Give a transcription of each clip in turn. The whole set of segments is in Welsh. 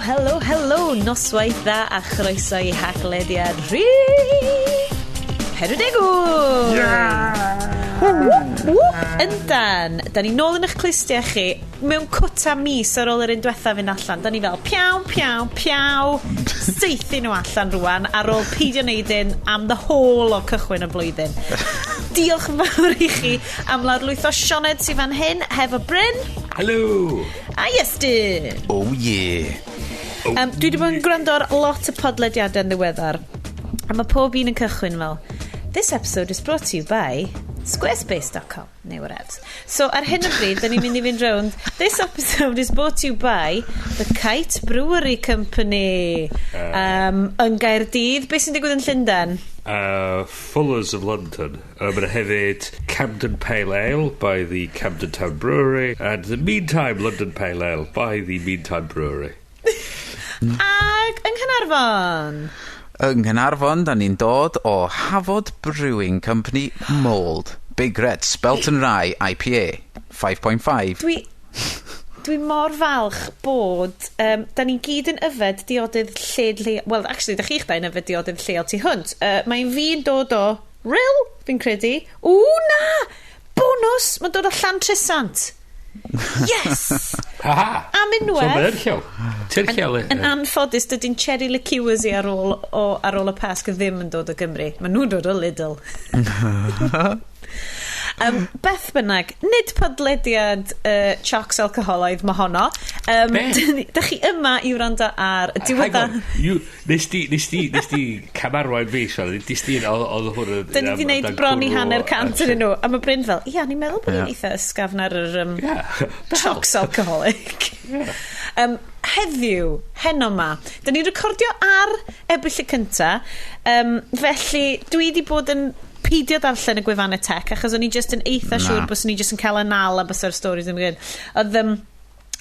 Helo, helo, noswaith dda a chroeso i Haclediad rhif 48! Yeah! Whoop, whoop, yndan. Da ni nôl yn eich clustiau chi mewn cwta mis ar ôl yr un diwetha fynd allan. Da ni fel piaw, piaw, piaw, saethu nhw allan rwan ar ôl peidio neud un am the whole o cychwyn y blwyddyn. Diolch yn fawr i chi am lawrlwytho. Sioned sydd fan hyn hefo Bryn. Hello! A Iestyn. Oh yeah. Oh. Dwi wedi bod yn gwrando ar lot o podlediadau yn ddiweddar. A mae pob un yn cychwyn fel, "This episode is brought to you by squarespace.com" neu whatever. So ar hyn o bryd, da ni'n mynd i fynd rownd. This episode is brought to you by the Kite Brewery Company. Yn Gaerdydd. Beth sy'n digwydd yn Llundain? Fullers of London. Mae hefyd Camden Pale Ale by the Camden Town Brewery and the Meantime London Pale Ale by the Meantime Brewery. Ag yng Nghaernarfon? Yng Nghaernarfon, da ni'n dod o Hafod Brewing Company Mold. Big Red Spelt and Rye IPA. 5.5. Dwi mor falch bod da ni gyd yn yfed diodydd lled lle. Well, actually, da chi'ch dau'n yfed diodydd lleol tu hwnt. Mae'n fi'n dod o Rhyl, fi'n credu. Ww, na! Bonws! Mae'n dod o Llantrisant. Yes! Ha ha! Am So unwaith. mae'n lleol. Ti'n lleol. Yn anffodus, dydy'n cherry liqueurs i ar ôl y Pasg ddim yn dod o Gymru. Maen nhw'n dod o Lidl. Beth bynnag, nid podlediad chocs alcoholaidd mae honno. Be? Da chi yma i wrando ar y diwedda. Hang on, nes di camarwain fi, sorry, nes di, oedd hwn yn Da ni wedi gwneud bron i hanner cant yn nhw. A mae Bryn fel, ia, ni'n meddwl bod ni'n eitha ysgafn ar yr chocs alcoholic. Heddiw, heno ma, da ni'n recordio ar Ebrill y cynta, felly dwi wedi bod yn peidio darllen y gwefannau tech, achos o'n i just yn eitha Na. siŵr bys ni just yn cael y nal a bysa'r stories yn mynd. Oedd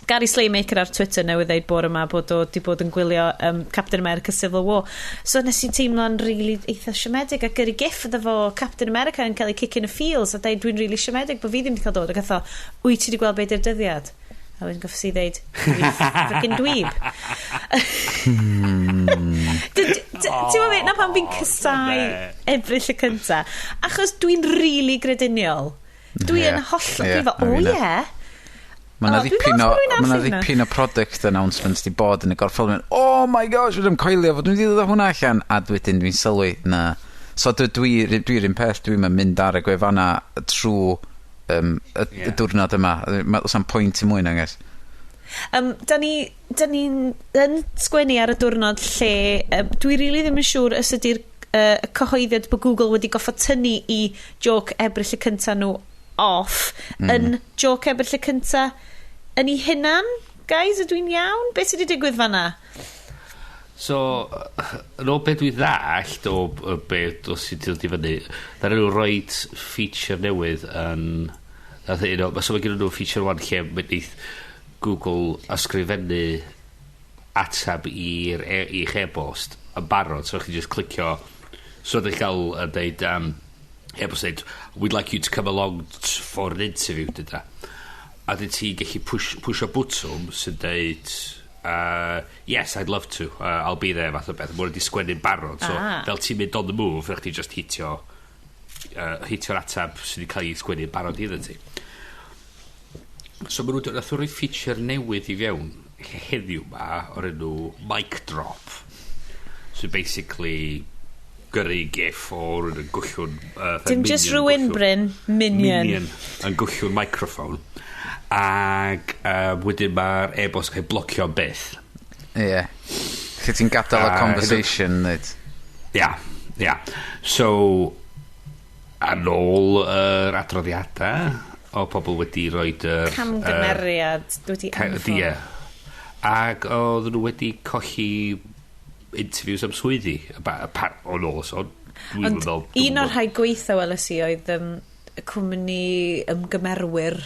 Gary Slaymaker ar Twitter newydd ddeud bore yma bod o wedi bod yn gwylio Captain America Civil War. So nes i teimlo'n really eitha siomedig a gyrru gif iddo fo Captain America yn cael ei kick in the feels a deud dwi'n really siomedig bod fi ddim wedi cael dod, ac oedd o, "Wyt ti wedi gweld beth yw'r dyddiad?" A wedyn goffes i ddeud, "Dwi'n freaking dweeb." Ti'n gwybod beth, na pam fi'n casau Ebrill y cynta. Achos dwi'n really grediniol. Dwi yn hollol, dwi fel, "O ie." Mae yna O, dwi'n ddipyn o, falch bod rhywun ma' 'na arall yna. ddipyn o product announcements di bod yn y gorffennol. "Oh my gosh, dwi'n coelio fod dwi'n dod â hwnna allan." A wedyn dwi'n sylwi, na. So dwi'n un peth, dwi'n mynd ar y gwefanna trwy y diwrnod yma. Oes 'na'm pwynt i mwy nag oes? Da ni'n yn sgwennu ar y diwrnod lle dwi really ddim yn siŵr os ydy'r cyhoeddiad bod Google wedi goffo tynnu i joke Ebrill y cynta nhw off yn joke Ebrill y cynta yn ei hunan. Guys, ydw i'n iawn? Beth sydd wedi digwydd fanna? So, yn ôl beth dwi ddallt o beth o sydd wedi dod i fyny, ddaru nhw roed feature newydd yn... Nath un o, so mae gen nhw feature one lle mae neith Google ysgrifennu atab i'ch e-bost yn barod, so chi just clicio, so ydych gael yn deud, e-bost deud, "We'd like you to come along for an interview," dyda. A dyd ti gallu pwysio bwtwm sy'n deud, "Yes, I'd love to, I'll be there," fath o beth. Mae'n wedi sgwennu'n barod, so fel ti'n mynd on the move, rhaid ti just hitio'r atab sydd wedi cael ei sgwennu'n barod iddo ti. So maen nhw, nath nhw roi feature newydd i fewn heddiw ma o'r enw Mic Drop. So basically gyrru gif o rhywun yn gwllwn Dim just rhywun, Bryn, minion. Minion yn gwllwn microphone. Ac wedyn mae'r e-bost cael ei blocio am byth. Ie. Yeah. Lle ti'n gadael y conversation, nid? Ia. So, ar ôl yr adroddiadau o pobl wedi rhoi yr Camgymeriad wedi anfon. Ie. Ac oedden nhw wedi colli interviews am swyddi o nôl, so dwi'n Ond meddwl un o'r rhai gweitha weles i oedd y cwmni ymgymerwyr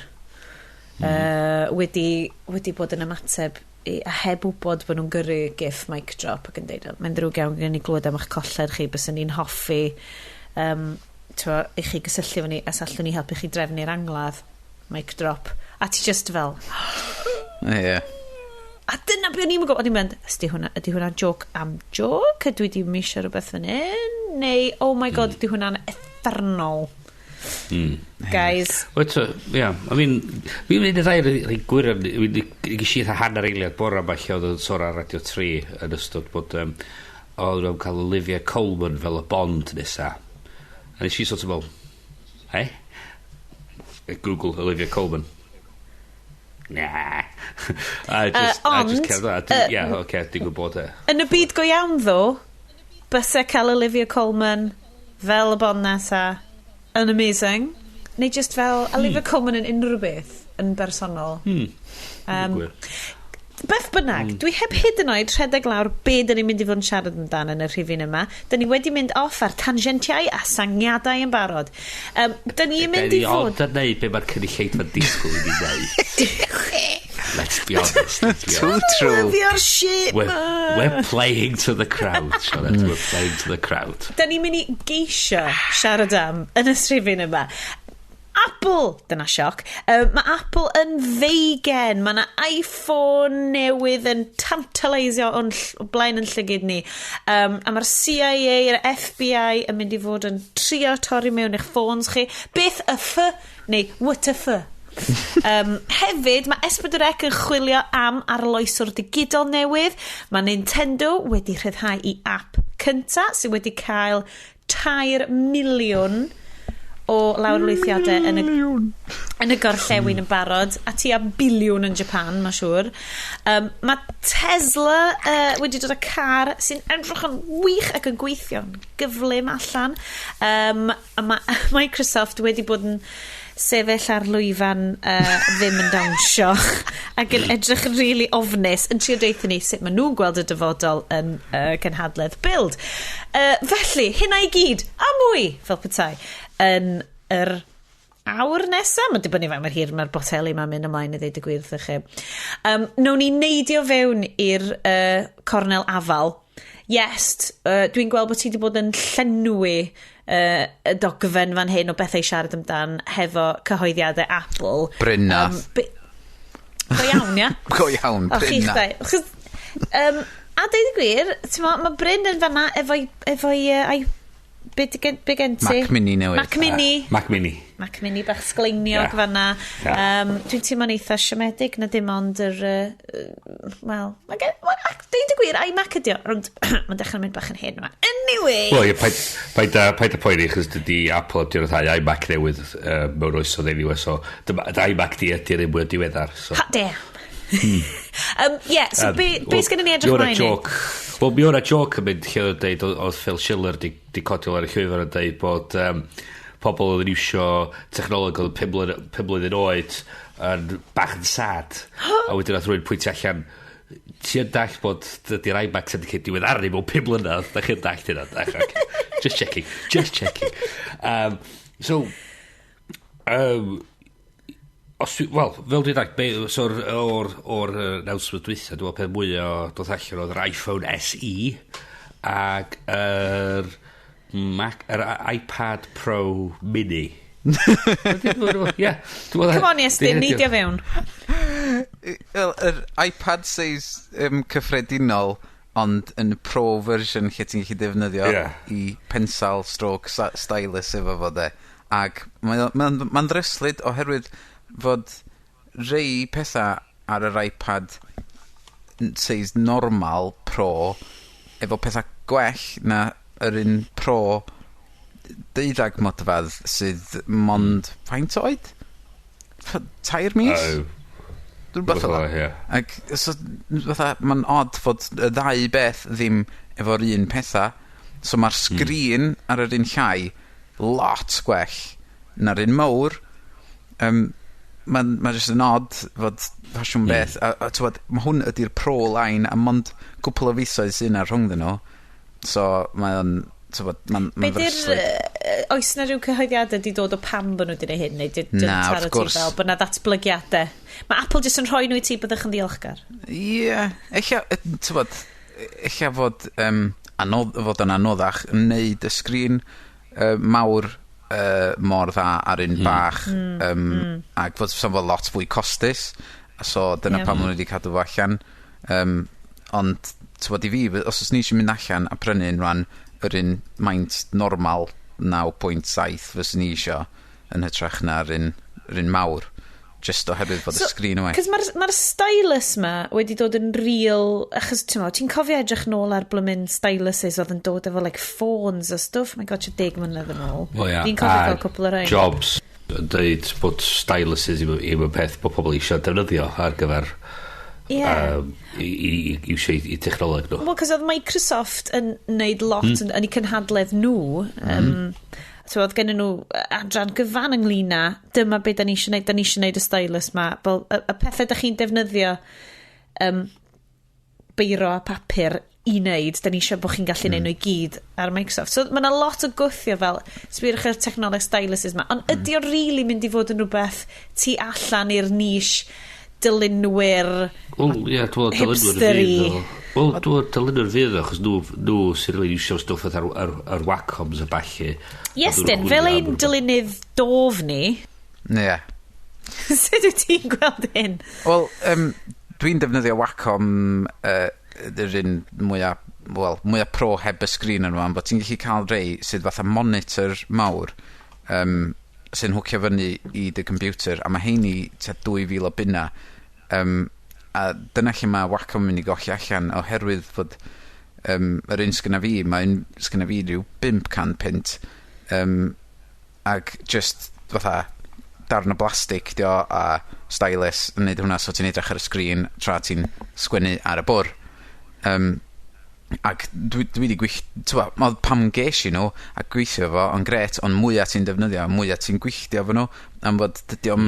wedi bod yn ymateb i, a heb wybod bod nhw'n gyrru gif mic drop ac yn deud, "O, mae'n ddrwg iawn gen i glywed am eich colled chi, byswn ni'n hoffi t'mo, i chi gysylltu efo ni a allwn ni helpu chi drefnu'r angladd," mic drop, a ti just fel Ie. A dyna be o'n i'n gwybod. O'n i'n mynd, ydy hwnna'n joke am joke? Ydw i wedi misio rhywbeth fan hyn? Neu, oh my god, ydy hwnna'n uffernol? Guys. Well, so, yeah, I mean, fi'n mynd i ddau rei gwirion, ges i eitha hanner eiliad bora yma lle oedd yn sôn ar Radio 3 yn ystod bod oedd nhw'n cael Olivia Colman fel y Bond nesa. A nes i sort of fel, eh? Google Olivia Colman. Nah. I just Ond, cerdded. Yeah, okay, dwi'n gwybod e. Yn y byd go iawn, ddo, bysa cael Olivia Colman fel y Bond nesa yn amazing. Neu just fel Olivia Colman yn unrhyw beth yn bersonol. Gwir. Beth bynnag, dwi heb hyd yn oed rhedeg lawr be dyn ni'n mynd i fod yn siarad amdan yn y rhifyn yma. Dyn ni wedi mynd off ar tangentiau a sangiadau yn barod. Dyn ni'n mynd i Ni fod ond yn neud be mae'r cynulleidfa'n disgwyl i ni neud. Let's be honest. Let's be Too honest. true. Lyfio'r shit ma. We're playing to the crowd, Sioned. We're playing to the crowd. Da ni'n mynd i geisio siarad am yn y rhifyn yma. Apple! Dyna sioc. Mae Apple yn vegan. Mae yna iPhone newydd yn tantaleisio o'n blaen yn llygyd ni. A mae'r CIA a'r FBI yn mynd i fod yn trio torri mewn i'ch ffôns chi. Beth y f neu what the f? Hefyd, mae S4C yn chwilio am arloeswr digidol newydd. Mae Nintendo wedi rhyddhau i app cynta sydd wedi cael 3 miliwn o lawrlwythiadau yn y gorllewin yn barod, a tua biliwn yn Japan, mae'n siŵr. Mae Tesla wedi dod â car sy'n edrych yn wych ac yn gweithio'n gyflym allan. A mae Microsoft wedi bod yn sefyll ar lwyfan ddim yn dawnsio ac yn edrych yn really ofnus yn trio deutha ni sut maen nhw'n gweld y dyfodol yn cynhadledd Build. Felly, hynna i gyd, a mwy, fel petai, yn yr awr nesaf. Mae'n dibynnu faint mor hir mae'r boteli ma'n mynd ymlaen i ddeud y gwir wrthych chi. Nawn ni neidio fewn i'r cornel afal. Yes, dwi'n gweld bod ti wedi bod yn llenwi y dogfen fan hyn o bethau i siarad amdan hefo cyhoeddiadau Apple. Bryn nath. Go iawn, ia? Go iawn, O, Bryn chi'ch nath. dau. Achos, a deud y gwir, ti'n mo, mae Bryn yn fanna efo'i, be gen ti? Mac Mini newydd. Mac Mini. Mac Mini. Mac Mini bach sgleiniog fanna. Dwi'n teimlo'n eitha siomedig na dim ond yr... Wel, mae ac deud y gwir, iMac ydi o, ond mae'n dechrau mynd bach yn hyn yma. Anyway! Wel, ie, paid â poeni, chos dydy Apple heb di rhyddhau iMac newydd mewn oesoedd anyway, so dy iMac di ydy'r un mwy diweddar. So. Hot damn! Yeah, so be sgynnon ni edrych Mi o'na mlaen i? joke. Wel, mi o'na joke yn mynd lle oedd yn deud, oedd Phil Schiller di codi ar y llwyfan yn deud bod pobl oedd yn iwsio technoleg oedd yn 5 mlynedd oed yn bach yn sad. A wedyn nath rhywun pwyntio allan, ti yn dallt bod dydy'r iMac sydd wedi cael diweddaru mewn 5 mlynedd, da chi'n dallt hynna, dach? Okay. Just checking, just checking. So, wel, fel dwi'n dweud, so o'r announcement dwytha, dwi'n meddwl peth mwy o dod allan oedd yr iPhone SE ac yr Mac, yr iPad Pro Mini. Ie. Come on, Iestyn, neidio fewn. Wel, yr iPad size cyffredinol, ond yn pro version lle ti'n gallu defnyddio i pensal stroke stylus efo fo de. Ac mae'n mae ddryslyd oherwydd fod rei pethau ar yr iPad size normal Pro efo pethau gwell na yr un Pro 12 modfedd sydd mond faint oed? 3 mis? Oh, Rhywbeth fel 'na. Ie. Ac so, fatha, mae'n odd fod y ddau beth ddim efo'r un petha. So mae'r sgrin ar yr un llai lot gwell na'r un mawr. Mae'n ma jyst yn odd fod ffasiwn beth. A t'wod, mae hwn ydy'r pro line a mond cwpl o fisoedd sydd yna rhwngddyn nhw. So mae'n, t'wod, mae'n ma Be di'r ddryslyd. Oes na rhyw cyhoeddiadau di dod o pam bod nhw wedi gwneud hyn? Neu di Na, taro wrth ti gwrs. fel bod na ddatblygiadau? Mae Apple jyst yn rhoi nhw i ti, byddwch yn ddiolchgar. Ie, ella, t'wod, ella fod, anodd, fod yn anoddach yn neud y sgrin mawr mor dda ar un bach, ac fod, so fod lot fwy costus, so dyna pam maen nhw wedi cadw fo allan. Ond, t'wod, i fi, os oes ni eisiau mynd allan a prynu un rhan, yr un maint normal 9.7 fyswn ni isio yn hytrach na'r un mawr, just oherwydd fod y sgrin yn well. Cos mae'r stylus ma wedi dod yn real, achos ti'n cofio edrych nôl ar blymyn styluses oedd yn dod efo like phones a stwff, my god, 10 mlynedd yn ôl. Well, yeah. Fi'n cofio cael cwpl o rai. Jobs yn dweud bod styluses i'm yn peth bod pobl eisiau defnyddio ar gyfer i iwsio i technoleg nhw. Wel, cos oedd Microsoft yn neud lot yn eu cynhadledd nhw. So oedd gen nhw adran gyfan ynglyn â dyma beth da ni eisiau neud, da ni eisiau neud y stylus ma. Fel, y pethau da chi'n defnyddio beiro a papur i wneud, da ni eisiau bod chi'n gallu neud nhw i gyd ar Microsoft. So mae yna lot o gwthio fel, sbïwch ar technoleg styluses ma. Ond ydy o really mynd i fod yn rhywbeth tu allan i'r niche dylunwyr Wel, ie, dwi'n meddwl dylunwyr hipstery? Fydd o. Wel, dwi'n meddwl dylunwyr fydd o, achos nhw sy'n rili iwsio stwff fatha ar Wacoms a ballu. Yes, dyn, fel ein dylunydd dof ni, sut wyt ti'n gweld hyn? Wel, dwi'n defnyddio Wacom, yr un mwyaf, well, mwyaf pro heb y sgrin yn am bod ti'n gallu cael rei sydd fatha monitor mawr sy'n hwcio fyny i dy computer, a mae heini tua 2000 o bunna, a dyna lle mae Wacom yn mynd i golli allan oherwydd fod yr un sgynna fi, mae'n sgynna fi rhyw 500 punt, ac just fatha darn o blastig dio a stylus yn neud hwnna so ti'n edrych ar y sgrin tra ti'n sgwennu ar y bwr. Ac dwi wedi gwych... T'bo, ma' pam ges i nhw a gweithio fo yn gret, ond mwyaf ti'n defnyddio, mwyaf ti'n gwylltio efo nhw, am fod dydy o'm...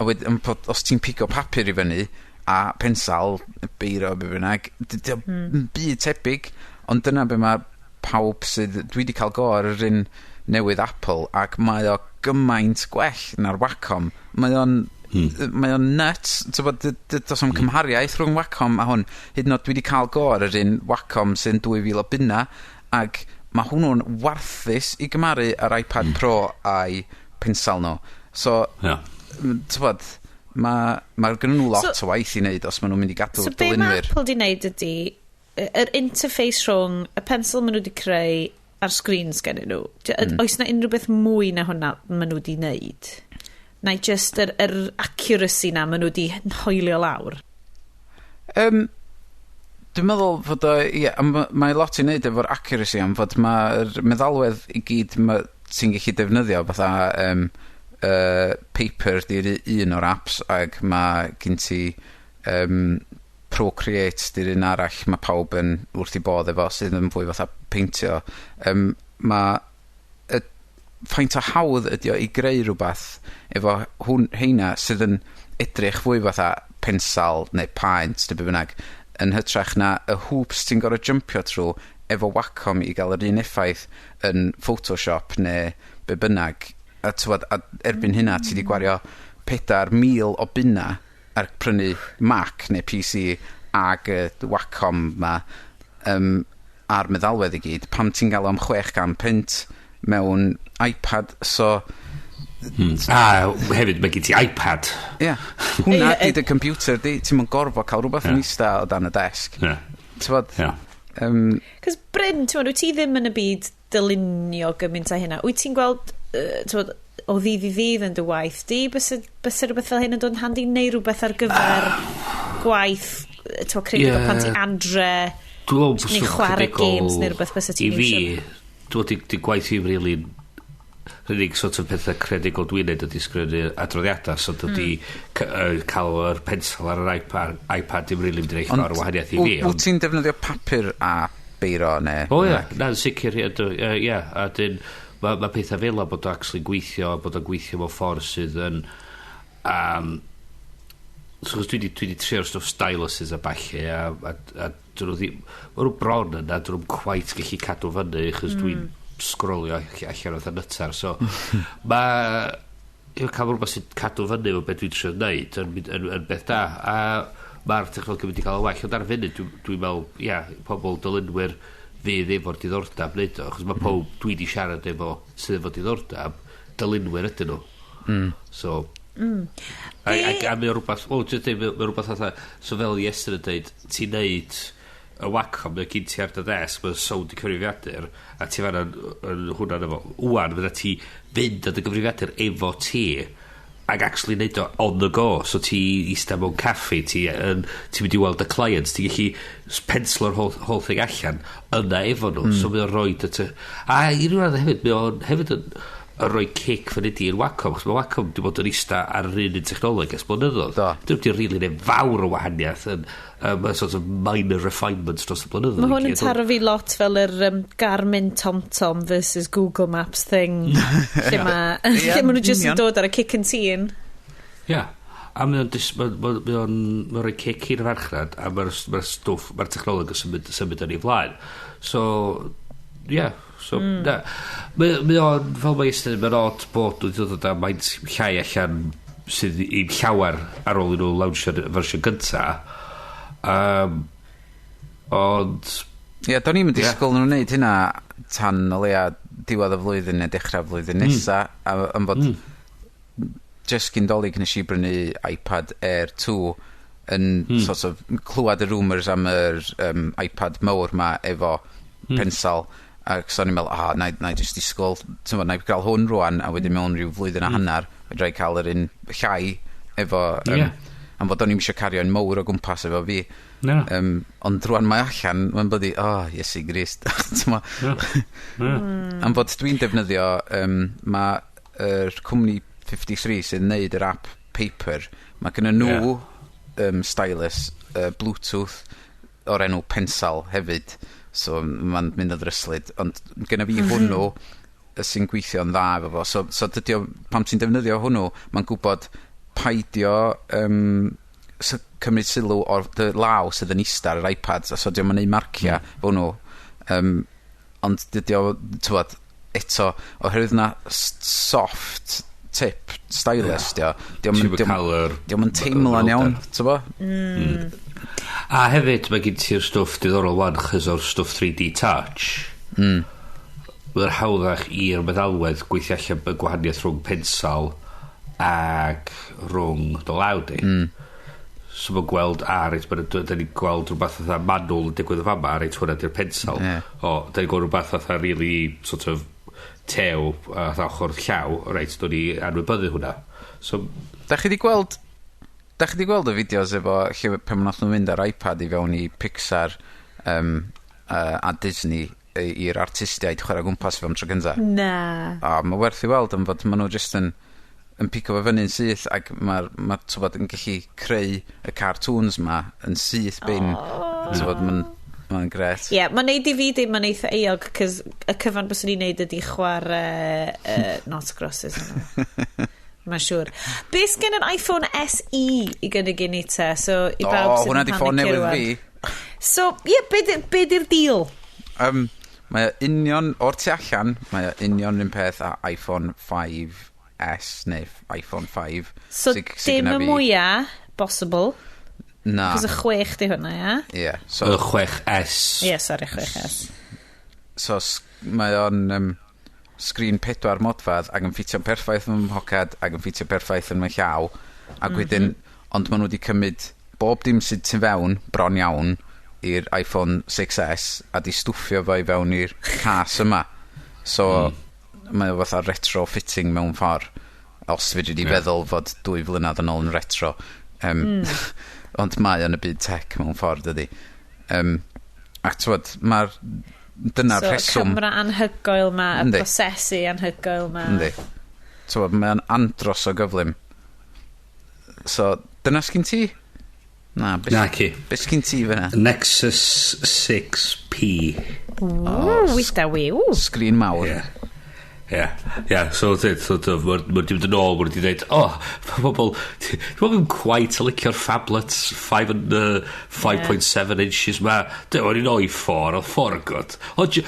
A wedyn, bod, os ti'n pigo papur i fyny a pensal, beiro, be bynnag, dydy o'm byd tebyg, ond dyna be mae pawb sydd... Dwi wedi cael go ar yr un newydd Apple, ac mae o gymaint gwell na'r Wacom. Mae o'n nuts. T'bod, does 'am cymhariaeth rhwng Wacom a hwn. Hyd yn oed dwi wedi cael go ar yr un Wacom sy'n 2000 o bunna, ac mae hwnnw'n warthus i gymaru ar iPad Pro a'i pensal nhw. So, t'bod, mae gynnu nhw lot o waith i wneud os maen nhw'n mynd i gadw So be mae dylunwyr. Apple di wneud ydy, yr interface rhwng y pensel maen nhw wedi creu a'r screens gennyn nhw. Oes na unrhyw beth mwy na hwnna maen nhw wedi wneud? Neu just yr accuracy na maen nhw wedi hoelio lawr? Dwi'n meddwl fod o, ie, mae lot i wneud efo'r accuracy am fod mae'r meddalwedd i gyd ti'n gallu defnyddio fatha Paper di'r un o'r apps ac mae gen ti Procreate di'r un arall mae pawb yn wrth i bodd efo sydd yn fwy fatha peintio. Mae y faint o hawdd ydi o i greu rhywbeth efo hwn heina sydd yn edrych fwy fatha pensal neu paent neu be bynnag yn hytrach na y hoops ti'n gorfod jumpio trwy efo Wacom i gael yr un effaith yn Photoshop neu be bynnag a, t'wod, a erbyn hynna ti 'di gwario 4,000 o bunna ar prynu Mac neu PC ag y Wacom ma a'r meddalwedd i gyd pam ti'n gael o am 600 punt mewn iPad, so A hefyd mae gen ti iPad. Ie, yeah. Hwnna di dy computer di, ti'n mynd gorfod cael rhywbeth yn ista o dan y desg. T'bod, Cos Bryn, ti'n wyt ti ddim yn y byd dylunio gymaint â hynna. Wyt ti'n gweld, t'mod, o ddydd i ddydd yn dy waith di, byse rhywbeth fel hyn yn dod yn handi, neu rhywbeth ar gyfer gwaith, ti'n creadigol pan ti adre, Dwi'n meddwl neu chwarae games neu rhywbeth byse ti'n I fi, iwsio? dwi'n meddwl di gwaith i'n really rhywun sort of pethau creadigol dwi'n neud ydy sgwennu adroddiadau, so dydy cael yr pensel ar yr iPad dim really mynd i neud fawr o wahaniaeth i fi. Wyt ti'n defnyddio papur a beiro neu... O ia, na'n sicr, ie, a dyn, mae pethau fel 'a bod o actually gweithio, a bod o'n gweithio mewn ffordd sydd yn... So, chos dwi di trio'r stwff styluses a ballu, a dyn nhw ddim... Ma' nhw bron yna, dyn nhw'n quite gallu cadw fyny, chos dwi'n sgrolio allan o'r nytar. So, mae... Cael rhywbeth sy'n cadw fyny efo beth dwi'n trio wneud yn beth da. A mae'r technology mynd i gael yn well. Ond ar y funud, dwi meddwl, ia, pobl dylunwyr fydd efo'r diddordeb wneud o. Achos mae pob dwi di siarad efo sydd efo diddordeb, dylunwyr ydyn nhw. So, A mae o rhywbeth, o, dwi'n dweud, mae o rhywbeth fatha, so fel Iestyn yn dweud, ti'n neud y Wacom, mae gen ti ar dy ddesg, mae'n sownd i cyfrifiadur, a ti fan'na yn hwnna efo. Wan, fydda ti fynd ar dy gyfrifiadur efo ti, ac actually neud o on the go. So ti eista mewn caffi, ti'n mynd i weld y clients, ti'n gallu penslo'r whole thing allan yna efo nhw. So mae o'n rhoi y. A i ryw raddau hefyd, mae o'n hefyd yn rhoi cic fyny i'r Wacom, achos mae Wacom di bod yn ista ar yr un un technoleg ers blynyddoedd. Dyn nhw wedi rili neud fawr o wahaniaeth yn sort of minor refinements dros y blynyddoedd. Mae hwn yn taro fi lot fel yr Garmin TomTom versus Google Maps thing, lle ma nhw just yn dod ar y kick and teen. Ia. A mae o'n mae o'n rhoi cic i'r farchnad a mae'r ma stwff, mae'r technoleg yn symud yn ei flaen. So, ie. Yeah. So, na. Mae o'n, fel mae Iestyn, mae'n odd bod nhw wedi dod â maint llai allan sydd i llawer ar ôl i nhw launchio'r fersiwn gynta. Ond, Ie, yeah, do'n i'm yn disgwyl nhw'n wneud hynna tan o leia diwedd y flwyddyn neu dechrau flwyddyn nesa, a am fod just cyn Dolig nes i brynu iPad Air 2 yn sort of clywed y rumours am yr iPad mawr ma efo pensal, ac so o'n i'n meddwl, ah, na i just disgwyl, ti'n, na i gael hwn rwan, a wedyn mewn rhyw flwyddyn a hanner fedra i cael yr un llai efo am fod o'n i'm eisiau cario un mawr o gwmpas efo fi. Na. Ond rwan mae allan, mae'n bloody, oh, Iesu Grist. T'mo'? Am fod dwi'n defnyddio, mae yr cwmni 53 sy'n neud yr app Paper, mae gynnu nhw stylus Bluetooth o'r enw Pensal hefyd, so mae'n mynd yn ddryslyd, ond gyda fi hwnnw sy'n gweithio'n dda efo fo. So dydy o, pan ti'n defnyddio hwnnw, mae'n gwybod paidio cymryd sylw o'r dy law sydd yn ista ar yr iPad, so dio'm yn neud marcia hwnnw. Ond dydy o, t'wod, eto, oherwydd na soft tip stylus, dio, dio'm Ti'm yn cael yr dio'm yn teimlo'n iawn, t'bo? A hefyd, mae gen ti'r stwff diddorol wan, chys o'r stwff 3D Touch. Mae'n hawddach i'r meddalwedd gweithio allan y gwahaniaeth rhwng pensal ag rhwng dy law di. So mae'n gweld, a reit, da ni'n gweld rhywbeth fatha manwl yn digwydd y fama, reit, hwnna di'r pensal. O, da ni'n gweld rhywbeth fatha really sort of tew, a fatha ochr llaw, reit, do'n ni anwybyddu hwnna. So, Da chi 'di gweld y fideos efo lle pan nath nhw mynd ar iPad i fewn i Pixar a Disney i'r artistiaid chwarae gwmpas efo am tro gynta? Na. A mae werth i weld am fod maen nhw just yn pico fo fyny'n syth ac mae'r ma, t'wbod, yn gallu creu y cartoons ma yn syth bin. Oh. T'wbod, mae'n gret. Ie, yeah, mae'n neud i fi ddim yn eitha euog, cos y cyfan byswn i'n neud ydi chwarae Noughts Crosses. Mae'n siŵr. Be sgen yn iPhone SE i gynnig i ni te? So, i bawb sydd hwnna yn di ffôn panicio newydd rŵan. fi. So, ie, yeah, be di'r deal? Mae o union, o'r tu allan, mae o union un peth a iPhone 5S neu iPhone 5. So, sy dim gynna y fi. mwyaf bosibl. Na. Cos y 6 di hwnna, ia? Ie. Yeah, so, y 6S. Ie, yeah, sorry, 6S. So mae o'n sgrin 4 modfedd ac yn ffitio'n perffaith yn fy mhoced ac yn ffitio perffaith yn fy llaw. Ac wedyn, ond maen nhw wedi cymryd bob dim sydd tu fewn, bron iawn, i'r iPhone 6S a di stwffio fo i fewn i'r cas yma. So, mae o fatha retro fitting mewn ffordd. Os fedri di feddwl fod 2 flynedd yn ôl yn retro. Ond mae yn y byd tech mewn ffordd, dydy. Ac t'wod, mae'r dyna'r So, y rheswm. camera anhygoel ma, y prosesu anhygoel ma. Yndi. T'wod, mae'n andros o gyflym. So, dyna sgin ti? Na, be, Na ci. be sgin ti fyna? Nexus 6P. Ww, wyda wi, ww. Sgrin mawr. Ie, so dweud, so dweud, mae'n di mynd yn ôl, mae'n di dweud, oh, ma' pobl, dwi'n meddwl ddim quite yn licio'r phablets 5 and, 5.7 inches ma. Dwi'n o'n i'n ôl i 4, oedd 4 yn good. Oedd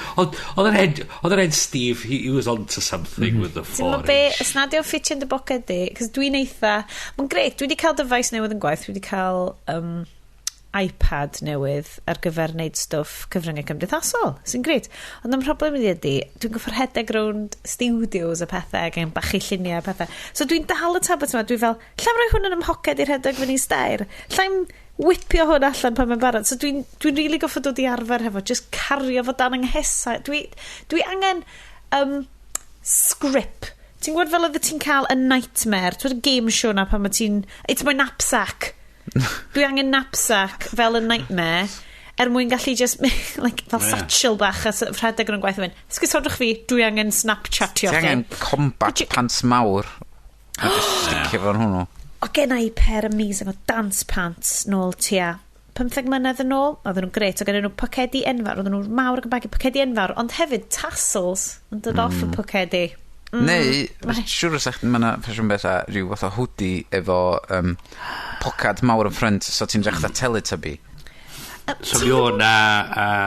yr hen Steve, he was on to something with the 4 Ti'n be, inch. os nad yw'n ffitio yn dy boced di, cos dwi'n eitha. Mae'n gret, dwi wedi cael dyfais newydd yn gwaith, dwi wedi cael iPad newydd ar gyfer wneud stwff cyfryngau cymdeithasol, sy'n grêt. Ond y problem ydi, dwi'n goffo rhedeg rownd studios a pethau ac yn bachu lluniau a pethau. So dwi'n dal y tablet yma, dwi fel, llai'm rhoi hwn yn 'y mhoced i rhedeg fyny stair. Llai'm whipio hwn allan pan mae'n barod. So dwi'n really goffo dod i arfer hefo, just cario fo dan yng nghesau. Dwi angen script. Ti'n gwybod fel oedd ti'n cael y Nightmare, ti'n gwybod y game show na pan mae ti'n... It's my knapsack. Dwi angen knapsack fel y Nightmare er mwyn gallu just like, fel satchel bach a rhedeg yn gwaith yn mynd. Esgusodwch fi, dwi angen Snapchatio Ti chi. angen combat pants mawr. A just sticio fo'n hwnnw. O, gen i pair amazing o dance pants nôl tua 15 mlynedd yn ôl. Oedden nhw'n grêt. O gen nhw pocedi enfawr. Oedden nhw mawr ac yn baggy, pocedi enfawr. Ond hefyd tassels yn dod off y pocedi. Neu, siŵr os ych, mae yna ffasiwn beth a rhyw fath o hoodie efo pocad mawr yn ffrynt, so ti'n edrych fatha Teletubby. So mi o na,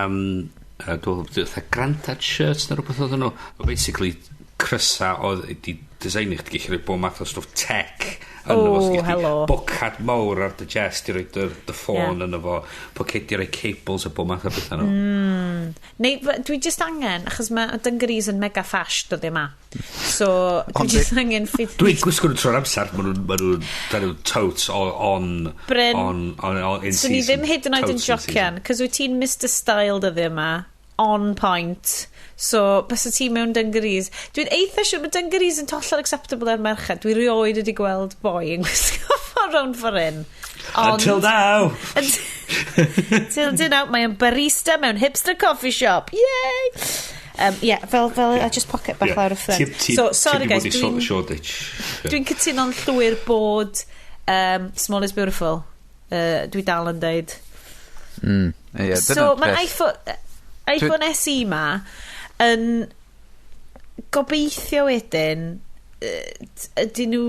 dwi'n meddwl, fatha grandad shirts na rhywbeth oedden nhw. But basically, crysa oedd di designio chdi gallu rhoi bob math o stwff tech yno fo. Oh, So gallu hello. bocad mawr ar dy chest i roi dy ffôn yno fo, pocedi rhoi cables a bob math o beth yno. Neu, dwi just angen, achos mae dungarees yn mega ffash dod yma. So, dwi Ond just angen ffit... Dwi'n gwisgo nhw trwy'r amser, ma nhw'n nhw totes on, Bryn, on, in So ni season. ddim hyd yn oed yn Totes in season. jocian, cos wyt ti'n Mr Style dyddi yma, on point. So, bysa ti mewn dungarees. Dwi'n eitha siŵr mae dungarees yn hollol acceptable ar merched. Dwi rioed wedi gweld boi yn gwisgo fo rownd ffordd hyn. Ond, Until now! Until now, mae o'n barista mewn hipster coffee shop. Yay! Yeah, fel just pocket bach lawr y ffrynt. So, sorry guys, Dwi'n... Shoreditch. Dwi'n cytuno'n llwyr bod small is beautiful. Dwi dal yn deud. Ie, So, dyna'r mae'r peth. iPhone SE ma yn gobeithio wedyn ydyn nhw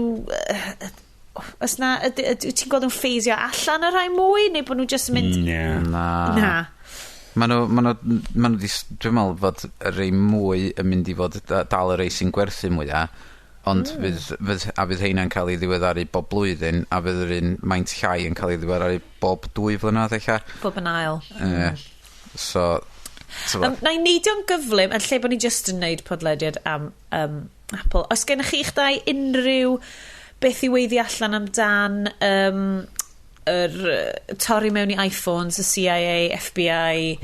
os na ydy, ti'n gweld nhw'n ffeisio allan y rhai mwy neu bod nhw just yn mynd Yeah. Na. Na. Ma nhw di, dwi'n meddwl fod y rei mwy yn mynd i fod dal y rei sy'n gwerthu mwyaf, ond a fydd heina'n cael ei ddiweddaru bob blwyddyn, a fydd yr un maint llai yn cael ei ddiweddaru bob 2 flynedd eich. Bob yn ail. So, so Na i neidio'n gyflym, yn lle bod ni just yn neud podlediad am Apple. Oes gennych chi eich dau unrhyw beth i weiddi allan amdan yr torri mewn i iPhones, y CIA, FBI,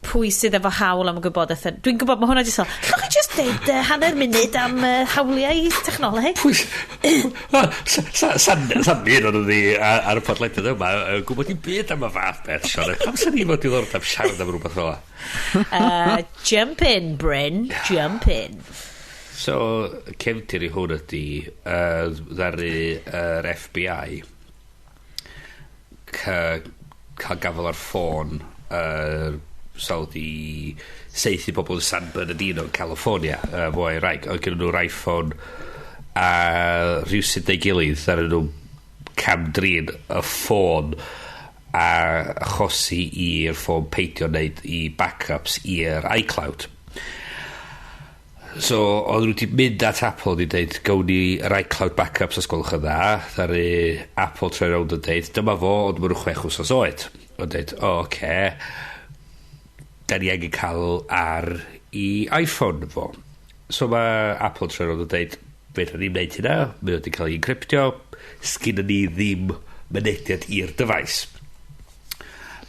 pwy sydd efo hawl am y gwybodaeth? Dwi'n gwybod mae hwnna jyst fel, llwch chi just deud hanner munud am hawliau technoleg? Pwy... Sa'n un o'n ni ar y podlediad yma yn gwybod dim byd am y fath beth, Sian. Pam sa'n ni fod i ddod am siarad am rhywbeth fel 'na? Jump in, Bryn. Jump in. So, cefndir i hwn ydy ddaru yr FBI cael gafel ar ffôn sawl di saethu pobl yn San Bernardino, California, fo a'i wraig. Oedd gen nhw'r iPhone a rhywsut neu gilydd ddaru nhw cam-drin y ffôn a achosi i'r ffôn peidio wneud i backups i'r iCloud. So, oedden nhw wedi mynd at Apple wedi dweud, gawn ni yr iCloud backups os gwelwch yn dda. Ddaru Apple troi rownd yn dweud, dyma fo, ond maen nhw 6 wsos oed. Ond dweud, o, oce, da ni angen cael ar i iPhone fo. So mae Apple troi rownd yn dweud, fedra ni'n wneud hynna, mae wedi cael ei encryptio, sgynna ni ddim mynediad i'r dyfais.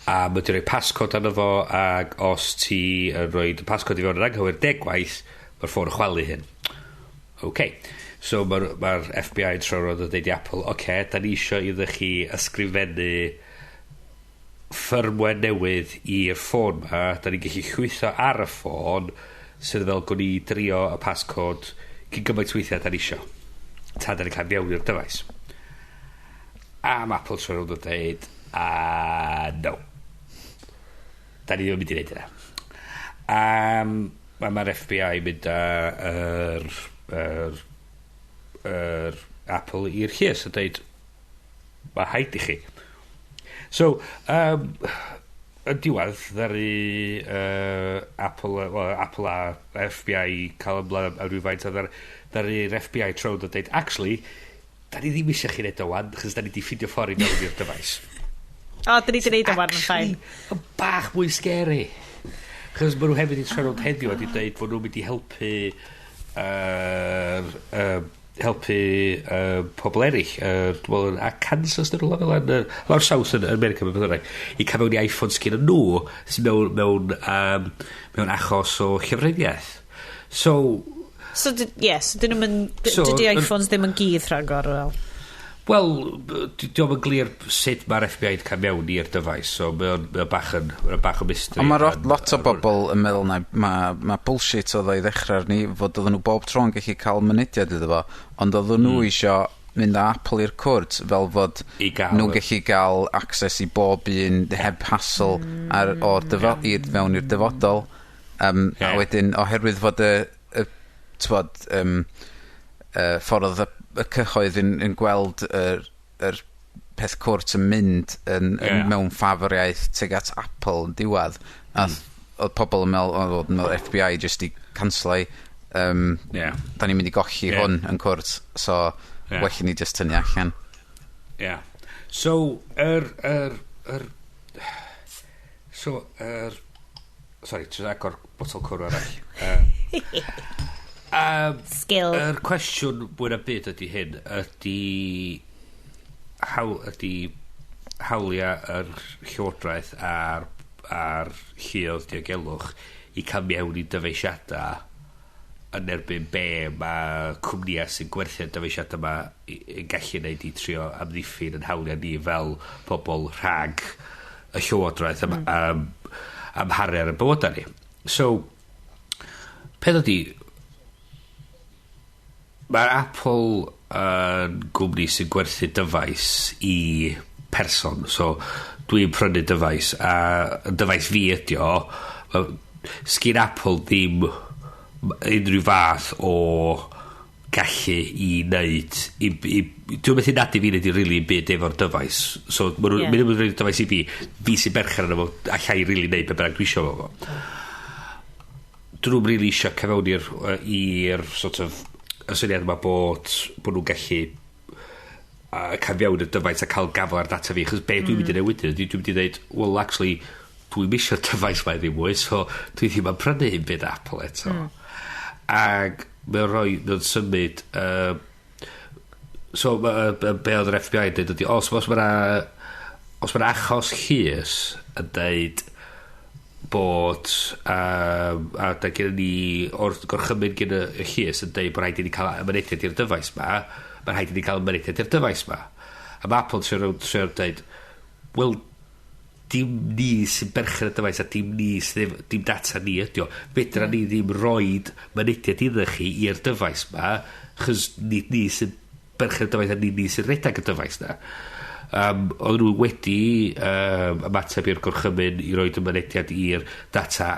A mae wedi rhoi passcode arno fo, ac os ti yn rhoi y passcode i fewn yn anghywir 10 gwaith, mae'r ffôn yn chwalu hyn. OK. So mae'r FBI yn troi rownd yn dweud i Apple, OK, da ni isio iddo chi ysgrifennu firmware newydd i'r ffôn ma, da ni'n gallu llwytho ar y ffôn, sydd fel gwni drio y passcode cyn gymaint weithiau da ni isio. Tan da ni'n cael mewn i'r dyfais. A mae Apple troi rownd yn dweud, a no. Da ni ddim yn mynd i wneud hynna. Mae'r FBI mynd â yr Apple i'r llys a dweud, mae rhaid i chi. So, yn diwedd, ddaru Apple, well, Apple a FBI cael ymlaen am rhywfaint, a ddaru'r FBI troi a dweud, actually, da ni ddim eisiau chi wneud o wan, achos da ni di ffindio ffordd i mewn i'r dyfais. O, dyn ni wedi neud o wan yn fine. Yn bach mwy scary. Chos maen nhw hefyd i trafod heddiw a di dweud bod nhw'n mynd i helpu helpu pobl eraill, dwi'n meddwl a Kansas neu rhywle fel yna, lawr south yn America, beth bynnag, i cael mewn i iPhone sgyn nhw sy'n mewn achos o llofruddiaeth. So, So, yes, dyn nhw'n mynd. Dydy iPhones ddim yn gudd rhagor, wel. Wel, dio'm yn glir sut mae'r FBI wedi cael mewn i'r dyfais, so mae bach yn, mae bach o mystery. Ond mae lot o bobl yn meddwl na ma bullshit oedd o i ddechrau arni, fod oedden nhw bob tro'n gallu cael mynediad iddo fo, ond oedden nhw isio mynd â Apple i'r cwrt fel fod nhw'n gallu gael access i bob un heb hassle ar, o'r dyfo, fewn i'r dyfodol. A wedyn, oherwydd fod y t'wod, ffordd oedd y cyhoedd yn gweld yr peth cwrt yn mynd yn mewn ffafriaeth tuag at Apple yn diwedd. A oedd pobl yn meddwl, oedd yn meddwl FBI just i cancelo da ni'n mynd i golli hwn yn cwrt, so well i ni just tynnu allan. Yeah. So, yr, so, yr, sorry, ti'n agor botol cwrw arall. Skill. Yr cwestiwn mwy na byd ydy hyn, ydy hawliau yr llywodraeth a'r lluoedd diogelwch i cael mewn i dyfeisiadau yn erbyn be mae cwmnïau sy'n gwerthu'r dyfeisiadau yma yn gallu gwneud i trio amddiffyn yn hawliau ni fel pobl rhag y llywodraeth amharu ar y bywydau ni. So, peth ydy, mae'r Apple yn gwmni sy'n gwerthu dyfais i person. So, dwi'n prynu dyfais, a y dyfais fi ydi o. Sgyn Apple ddim unrhyw fath o gallu i wneud dwi'n methu nadu fi wneud i rili byd efo'r dyfais, so ma' nhw'n mynd i dyfais i fi, fi sy'n berchen arno fo, allai rili wneud be bynnag dwi isio efo fo. Dyn nhw'n rili isio cael fewn i'r sort of y syniad yma bod nhw'n gallu cael fewn y dyfais a cael gafel ar data fi, achos be dwi'n mynd i newid ydy dwi'n mynd i dweud, "Well, actually, dwi'n isio'r dyfais mae ddim mwy, so dwi ddim yn prynu un byd Apple eto." Ac mae'n symud, so be oedd yr FBI yn dweud ydy, os ma achos llys yn deud bod a da gen ni o'r gorchymyn gen y llys yn deud bod rhaid i ni cael mynediad i'r dyfais ma, mae rhaid i ni cael mynediad i'r dyfais ma. A mae Apple yn trio deud, "Wel, dim ni sy'n berchen y dyfais a dim ni sydd dim data ni ydi o. Fedra ni ddim roid mynediad iddo chi i'r dyfais ma, chos nid ni sy'n berchen y dyfais a nid ni sy'n redag y dyfais na." Oedden nhw wedi ymateb i'r gorchymyn i roid y mynediad i'r data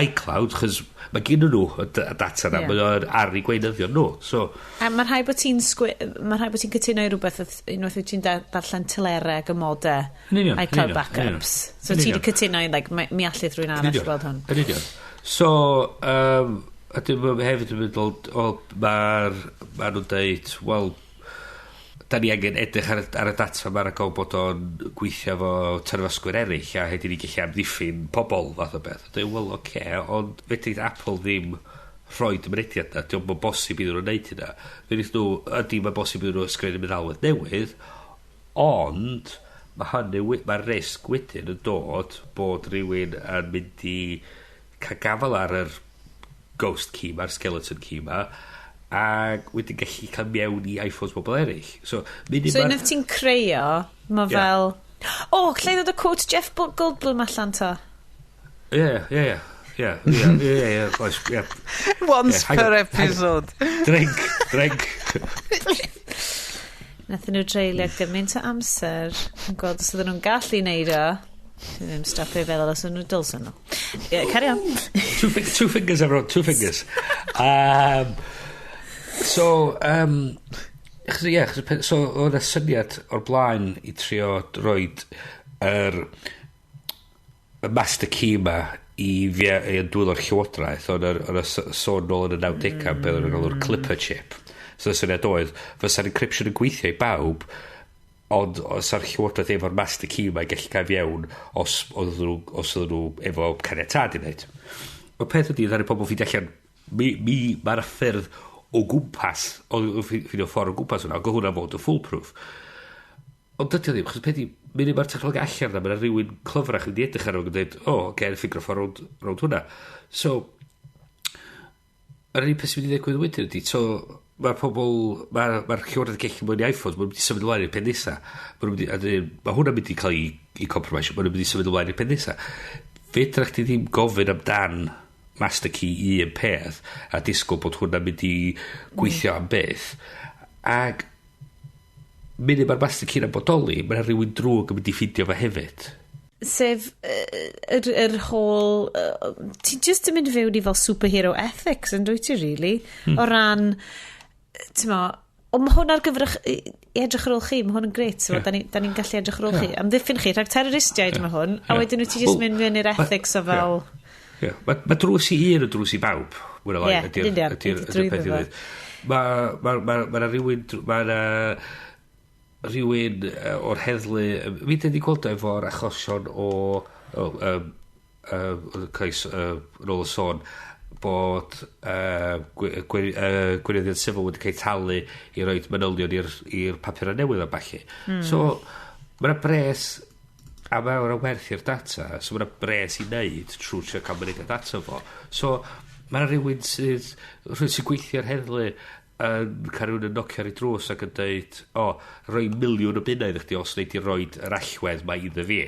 iCloud, chos mae gen nhw y data na, mae o'n ar eu gweinyddion nhw. So, A mae rhaid bod ti'n cytuno i rhywbeth unwaith wyt ti'n darllen telerau ac amodau Yn union, yn iCloud union, yn union. backups. So Yn ti wedi union. cytuno i, like, mi allith rhywun Yn arall union, gweld hwn. Yn union. So, a dim hefyd yn meddwl, o, ma nhw'n deud, wel, da ni angen edrych ar y data yma rhag ofn bod o'n gweithio efo terfysgwyr eraill a hedyn ni gallu amddiffyn pobl fath o beth. Dweud, "Wel, oce, okay, ond fedrith Apple ddim rhoi y mynediad na, dio'm yn bosib iddyn nhw wneud hynna." Fedrith nhw, ydy mae'n bosib iddyn nhw ysgrifennu meddalwedd newydd, ond mae'r risg wedyn yn dod bod rhywun yn mynd i cael gafel ar yr ghost key ma'r skeleton key ma, ac wedyn gallu cael mewn i iPhones bobl eraill. So, mynd So unwaith ti'n creu o, mae fel... O, lle i ddod o quote Jeff Goldblum allan to? Ie, oes, ie. Once Yeah, hang per on, hang on. episode. Drink, drink. Nathon nhw dreulio gymaint o amser yn gweld os oedden nhw'n gallu neud o. Dwi ddim stopio i feddwl os oedden nhw dylsyn nhw. Yeah, carry on. Two fingers, everyone, two fingers. So, achos, ie, achos so, oedd y syniad o'r blaen i trio roid y master key ma i dwylo'r llywodraeth, oedd y sôn nôl yn y 90au, beth oedd yn galw'r Clipper chip. So y syniad oedd, fysa'r encryption yn gweithio i bawb, Ond os ar llywodraeth efo'r master key mae'n gallu cael fewn os oedden nhw efo caniatâd i wneud. Y peth ydy, ddaru pobl ffeindio allan, mi mae'r ffyrdd o gwmpas, o ffeindio ffordd o gwmpas hwnna, ac oedd hwnna fod yn foolproof. Ond dydy o ddim, chos peth i, munud mae'r technoleg allan yna, mae'n rhywun clyfrach yn mynd i edrych arno ac yn dweud, "O, oh, okay, ffigur ffordd rownd hwnna." So, yr unig peth sy'n mynd i ddigwydd wedyn ydy, so, mae'r pobl, mae'r llywodraeth gallu mewn i iPhones, mae'n mynd i symud ymlaen i'r pen nesa. Mae mynd i, a dyn, mae hwnna'n mynd i cael ei compromise, mae'n mynd i symud ymlaen i'r pen nesa. Fedra chdi ddim gofyn amdan master key i un peth a disgwyl bod hwnna'n mynd i gweithio am byth. Ac munud mae'r master key na'n bodoli, mae'n rhywun drwg yn mynd i ffindio fo hefyd. Sef yr whole... Ti just yn mynd fewn i fel superhero ethics, yn dwyt ti, really? O ran, ti'n mo, ond mae hwn ar gyfer i edrych ar ôl chi, mae hwn yn grêt, so, da ni gallu edrych ar ôl chi. Amddiffyn chi rhag terroristiaid mae hwn, a wedyn wyt ti just Wel, mynd fewn i'r ethics o fel. Ie. Mae drws i un yn drws i bawb. Mwy neu lai, Ie, union, ydy'r drwyddo peth i fo. ddweud. Mae 'na rhywun o'r heddlu, mi dyn ni gweld o efo'r achosion o cais, yn ôl y sôn, bod gweinyddion sifil wedi cael talu i roi manylion i'r papurau newydd a ballu. So, mae yna bres a mae yna werth i'r data, so mae yna bres i wneud trwy trio cael mynediad ato fo. So, mae yna rhywun sy'n gweithio ar heddlu yn cael rhywun yn nocio ar ei drws ac yn dweud, "O, rhoi 1,000,000 o bunnau iddo chdi os wnei di roid yr allwedd mae iddo fi."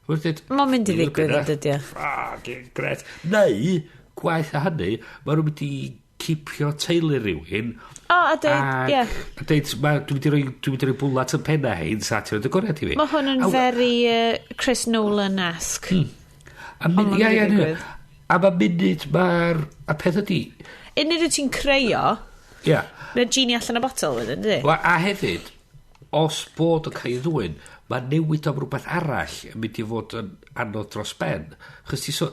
Mae'n dweud, Mae'n mynd i "1,000,000 o ddigwydd, bunnau." yn dydi o? Fucking grêt. Neu, gwaeth a hynny, mae nhw'n mynd i cipio teulu rhywun O, a dweud, ie. a dweud, "Dwi'n mynd i roi bwlat yn penna hein, sa ti'n rhoid y goriad i fi." Mae hwn yn very Chris Nolan-esque. A Ond ma'n ia, mynd i ia. ddigwydd. A mae munud mae'r... A peth ydy... Unrhyw wyt ti'n creu o, mae'r genie allan o botol wedyn, dydi? Wel, a hefyd, os bod yn cael ei ddwyn, mae newid am rhywbeth arall yn mynd i fod yn anodd dros ben. Chos ti so...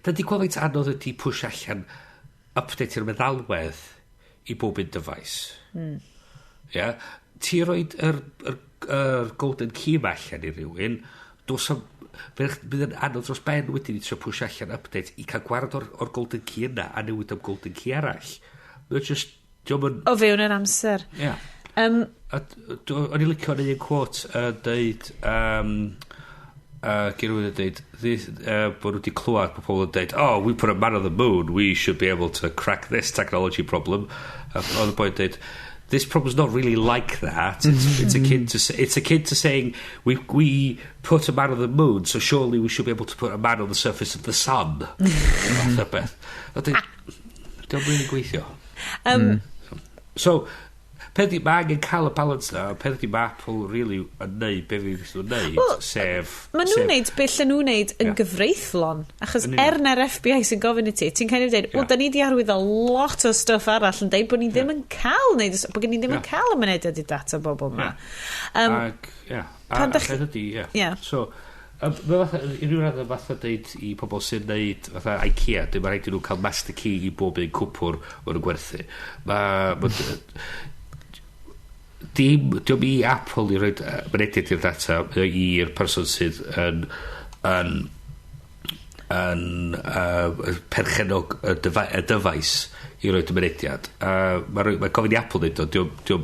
Da di gweld faint anodd ydy push allan update i'r meddalwedd i bob un dyfais. Ia? Ti roed yr golden key ma allan i rywun, dos am, bydd yn anodd dros ben wedyn i trio push allan update i cael gwared o'r golden key yna a newid am golden key arall. Mae'n just... Dio'm yn... O fewn yr amser. Ia. A o'n i licio yn un quote yn deud, gen rhywun yn deud, bod nhw wedi clywed bod pobl yn deud, "Oh, we put a man on the moon, we should be able to crack this technology problem." A oedd y boi yn deud, "This problem's not really like that. It's akin to saying we put a man on the moon, so surely we should be able to put a man on the surface of the sun." Fath o beth. A dweud, dio'm really gweithio. So, peth ydi, mae angen cael y balance na, peth ydi, mae Apple really yn neud be fi nhw'n neud, Wel, sef... Mae nhw'n neud beth lle nhw'n neud yn gyfreithlon. Achos Yn union. er na'r FBI sy'n gofyn i ti, ti'n kind of deud, wel, da ni di arwyddo lot o stuff arall yn deud bod ni ddim yn cael neud, bod ni ddim yn cael y mynediad i data bobl ma. Ac, ie. A, pan a dach peth ydi, ie. Ie. So, mae fatha, i ryw raddau fatha deud i pobl sy'n neud fatha IKEA, dim rhaid i nhw cael master key i bob un cwpwr maen nhw'n gwerthu. Mae dim, diolch i Apple i roed mynediad i'r data, mae o i'r person sydd yn perchenog y dyfais i roed y mynediad. Mae gofyn i Apple neud o, diolch,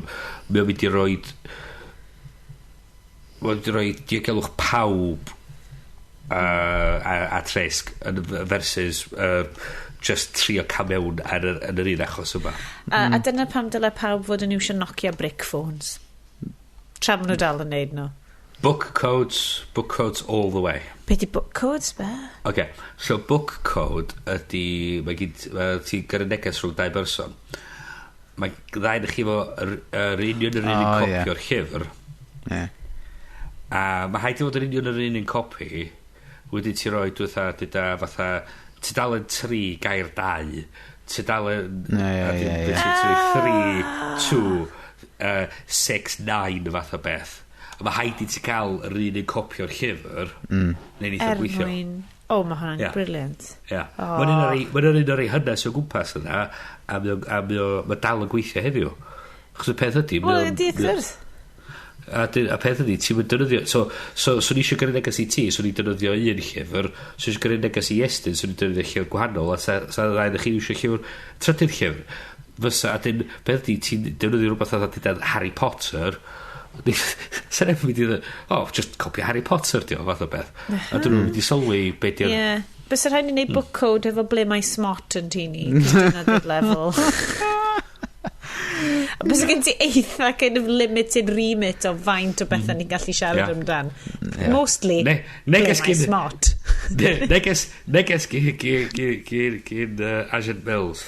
mae o'n mynd i roed mae'n mynd i roi diogelwch pawb at risk yn versus just trio cael mewn yn yr un achos yma. A dyna pam dyle pawb fod yn iwsio Nokia brick phones. Tra maen nhw dal yn neud nhw. Book codes, book codes all the way. Be di book codes, be? Okay, so book code ydy, mae ti'n gyrru neges rhwng dau berson. Mae ddau chi efo yr union yr un O, copi ie. o'r llyfr. A mae rhaid i fod yr union yr un copi. Wedyn ti roi dwytha, dyda fatha tudalen 3 gair 2, tudalen Ie, ie, ie, ie. 3, 2, 6, 9 fath o beth. A mae rhaid i ti cael yr un copi o'r llyfr, neu neith o Er gweithio. mwyn... O, mae hwnna'n brilliant. Ia. O. Mae'n un o'r rei hynna sy'n o gwmpas yna, a mae dal yn gweithio heddiw. Chos y peth ydy... Wel, ydy, wrth gwrs. A peth ydy, ti'n mynd defnyddio. So ni eisiau gyrru neges i ti, so ni'n defnyddio un llyfr. So eisiau gyrru neges i Iestyn, so ni'n defnyddio llyfr gwahanol. A sa ddau chi eisiau llyfr, trydydd llyfr. Fysa, a dyn, peth ydy, ti'n defnyddio rhywbeth fatha deudan Harry Potter. Sa'n neb yn mynd i ddweud, "Oh, just copy Harry Potter," di o, fath o beth. A dyn nhw'n mynd i sylwi be di'r. Ie. Yeah. Bysa rhaid ni wneud book code efo ble mae smot yn tŷ ni. 'Cos dyna di'r lefel. Bysa gen ti eitha kind of limited remit o faint o bethau ni'n gallu siarad amdan. Mostly, ble Neges mae smot. Neges gyn Agent Mills.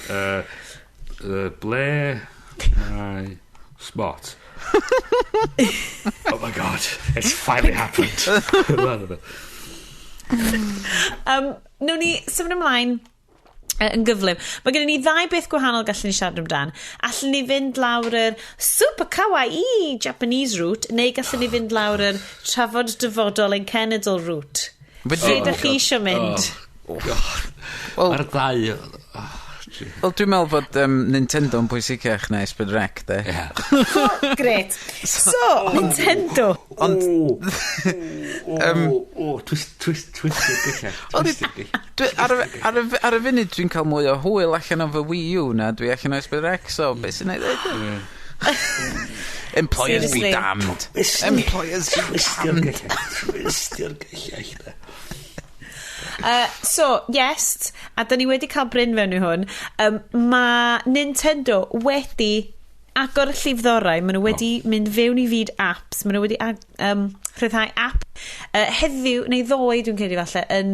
Ble mae smot? Oh my God, it's finally happened. Nawn ni symud ymlaen yn gyflym. Mae gennym ni ddau beth gwahanol gallwn ni siarad amdan. Allwn ni fynd lawr yr super kawaii Japanese route, neu gallwn ni fynd lawr yr trafod dyfodol ein cenedl route. Lle ydych chi eisiau mynd? Oh, God. Wel- Mae'r ddau. Oh, gee. Wel, dwi'n meddwl fod Nintendo yn pwysicach na S4C, de. Gret. So, Nintendo. Ond- O, twist, twist, twistio'r gyllell. Ond Twistio'r gyllell. Ar y funud dwi'n cael mwy o hwyl allan o fy Wii U na dwi allan o S4C, so beth sy'n neud? Employers be Seriously. damned. Employers be Twistio'r damned. gyllell. Twistio'r gyllell. De. So, yes, a da ni wedi cael Bryn fewn i hwn, mae Nintendo wedi agor y llifddorau, maen nhw wedi mynd fewn i fyd apps, maen nhw wedi rhyddhau app heddiw, neu ddoe dwi'n credu falle, yn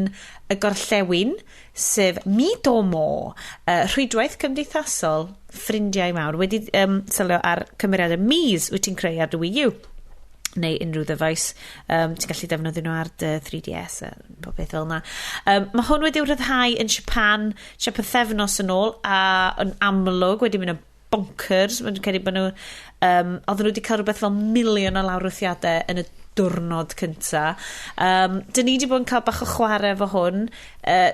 y gorllewin, sef Miitomo, rhwydwaith cymdeithasol ffrindiau mawr, wedi seilio ar cymeriadau Miis wyt ti'n creu ar dy Wii U neu unrhyw ddyfais. Ti'n gallu defnyddio nhw ar dy 3DS a pob beth fel yna. Mae hwn wedi'w rhyddhau yn Japan tua pythefnos yn ôl a yn amlwg wedi mynd yn bonkers. Mae'n credu bod nhw... Oedden nhw wedi cael rhywbeth fel miliwn o lawrlwythiadau yn y diwrnod cynta. Dyn ni wedi bod yn cael bach o chwarae efo hwn.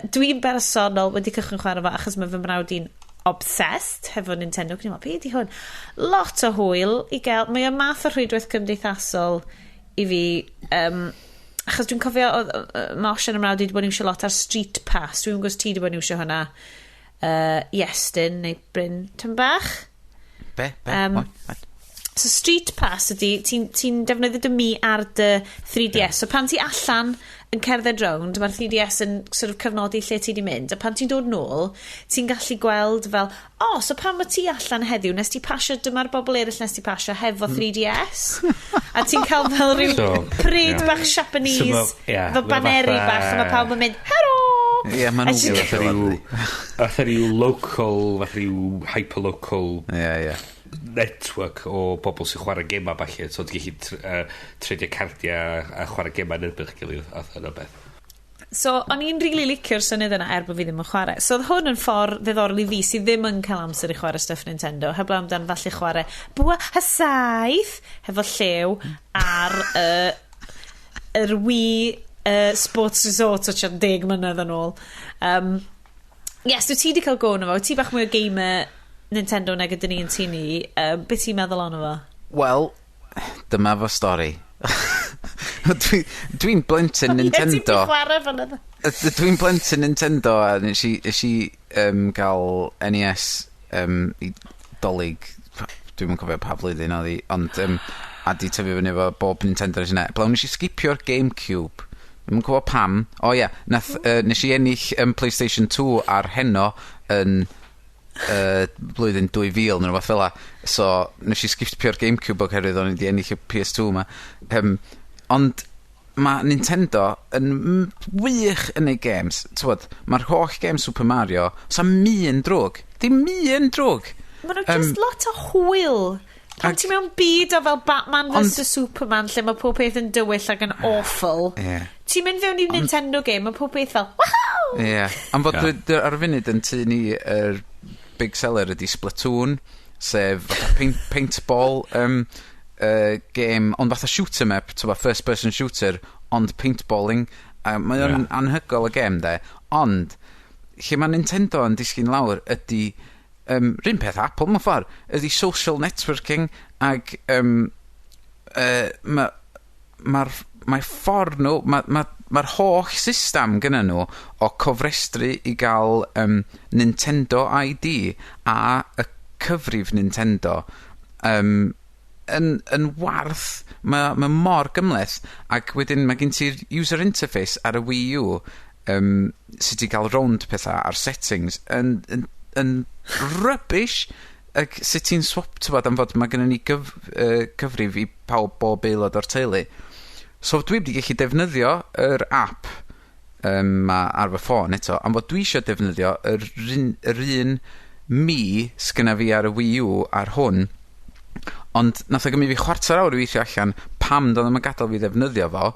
Dwi'n bersonol wedi cychwyn chwarae fo achos mae fy mrawd i'n obsessed hefo Nintendo. Dwi'n meddwl, be ydi hwn? Lot o hwyl i gael. Mae o math o rhwydwaith cymdeithasol i fi. Achos dwi'n cofio, mae Osian y mrawd i wedi bod yn iwsio lot ar Street Pass. Dwi'n gwybod os ti wedi bod yn iwsio hwnna. Iestyn neu Bryn tyn bach. Be? Be? What? What? So Street Pass ydy, ti'n ti defnyddio dy Mi ar dy 3DS. So pan ti allan yn cerdded rownd, mae'r 3DS yn sort of cyfnodi lle ti di mynd. A pan ti'n dod nôl, ti'n gallu gweld fel, "Oh, so pan mae ti allan heddiw, nes ti pasio, dyma'r bobl eraill nes ti pasio hefo 3DS." A ti'n cael fel rhyw So, pryd bach Japanese, So ma', ie, fel ma' baneri bach, a mae pawb yn mynd, "Helo!" Ie, ma' A nhw'n ti'n- Fatha ryw local, fatha ryw hyper-local Ie, ie. network o bobl sy'n chwarae gema falle. So ti'n gallu treidio cardiau a chwarae gema yn erbyn eich gilydd a yna beth. So, o'n i'n rili really licio'r syniad yna er bod fi ddim yn chwarae. So, oedd hwn yn ffordd ddiddorol i fi sydd ddim yn cael amser i chwarae stuff Nintendo. Heblaw amdan falle chwarae bwa hysaith hefo llew ar yr Wii Sports Resort o tua 10 mlynedd yn ôl. Yes, dwi ti wedi cael go arno fo. Wyt ti bach mwy o gamer Nintendo nag ydyn ni yn tŷ ni. Beth ti'n meddwl ono fo? Wel, dyma fo stori. Dwi'n blentyn Ie, ti'n Nintendo. chwarae fel yna. Dwi'n blentyn Nintendo a nes i gael NES i Dolig, dwi'n yn cofio pa flwyddyn oedd hi, ond a di tyfu fyny efo bob Nintendo nes i. Blaw nes i skipio'r GameCube. Dwi'm yn gwybod pam. O ie, nes i ennill PlayStation 2 ar heno yn blwyddyn 2000 neu rhywbeth fel 'a. So, nes i skipio'r GameCube oherwydd o'n i wedi ennill y PS2 ma. Ond mae Nintendo yn wych yn ei games. T'wod, mae'r holl games Super Mario, sa un drwg. Dim un drwg. Maen nhw just lot o hwyl. Pan ti mewn byd o fel Batman vs Superman lle mae pob peth yn dywyll ac yn awful. Ti'n mynd fewn i Nintendo game, mae pob peth fel, "Wow!" Ie. Yeah. Am fod ar y funud yn tŷ ni, yr big seller ydy Splatoon, sef fatha paintball game, ond fatha shoot 'em up, t'bo, first person shooter, ond paintballing. Mae o'n anhygoel y game, de. Ond, lle mae Nintendo yn disgyn lawr ydy, run peth Apple mewn ffordd, ydy social networking ag Mae'r mae ffordd nhw, mae'r ma holl system gyda nhw o cofrestru i gael Nintendo ID a y cyfrif Nintendo yn warth. Mae mor gymhleth, ac wedyn mae gen ti'r user interface ar y Wii U, sut i gael rownd pethau a'r settings yn rubbish, ac sut ti'n swap, tywod, am fod mae gennym ni cyfrif i pawb, bob aelod o'r teulu. So dwi wedi gallu defnyddio yr app ma ar fy ffôn eto, am fod dwi eisiau defnyddio yr un Mi sgynna fi ar y Wii U ar hwn, ond nath o gymryd fi chwarter awr i weithio allan pam doedd o'm yn gadael fi ddefnyddio fo,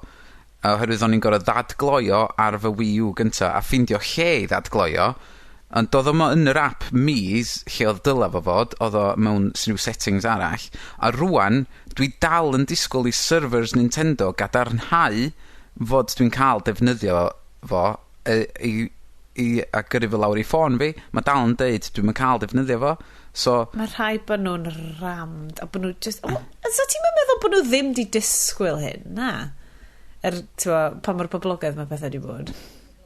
oherwydd o'n i'n gorfod ddadgloio ar fy Wii U gynta a ffeindio lle i ddadgloio, ond doedd o'm yn yr app Miis lle oedd dyla fo fod, oedd o mewn rhyw settings arall, a rwan dwi dal yn disgwyl i servers Nintendo gadarnhau fod dwi'n cael defnyddio fo i a gyrru fo lawr i ffôn fi. Mae dal yn deud dwi'm yn cael defnyddio fo. So, Mae rhaid bod nhw'n rammed a bod nhw just... Oh, so ti'n meddwl bod nhw ddim di disgwyl hyn, na? Er, ti'n pa mor boblogaidd mae pethau di bod.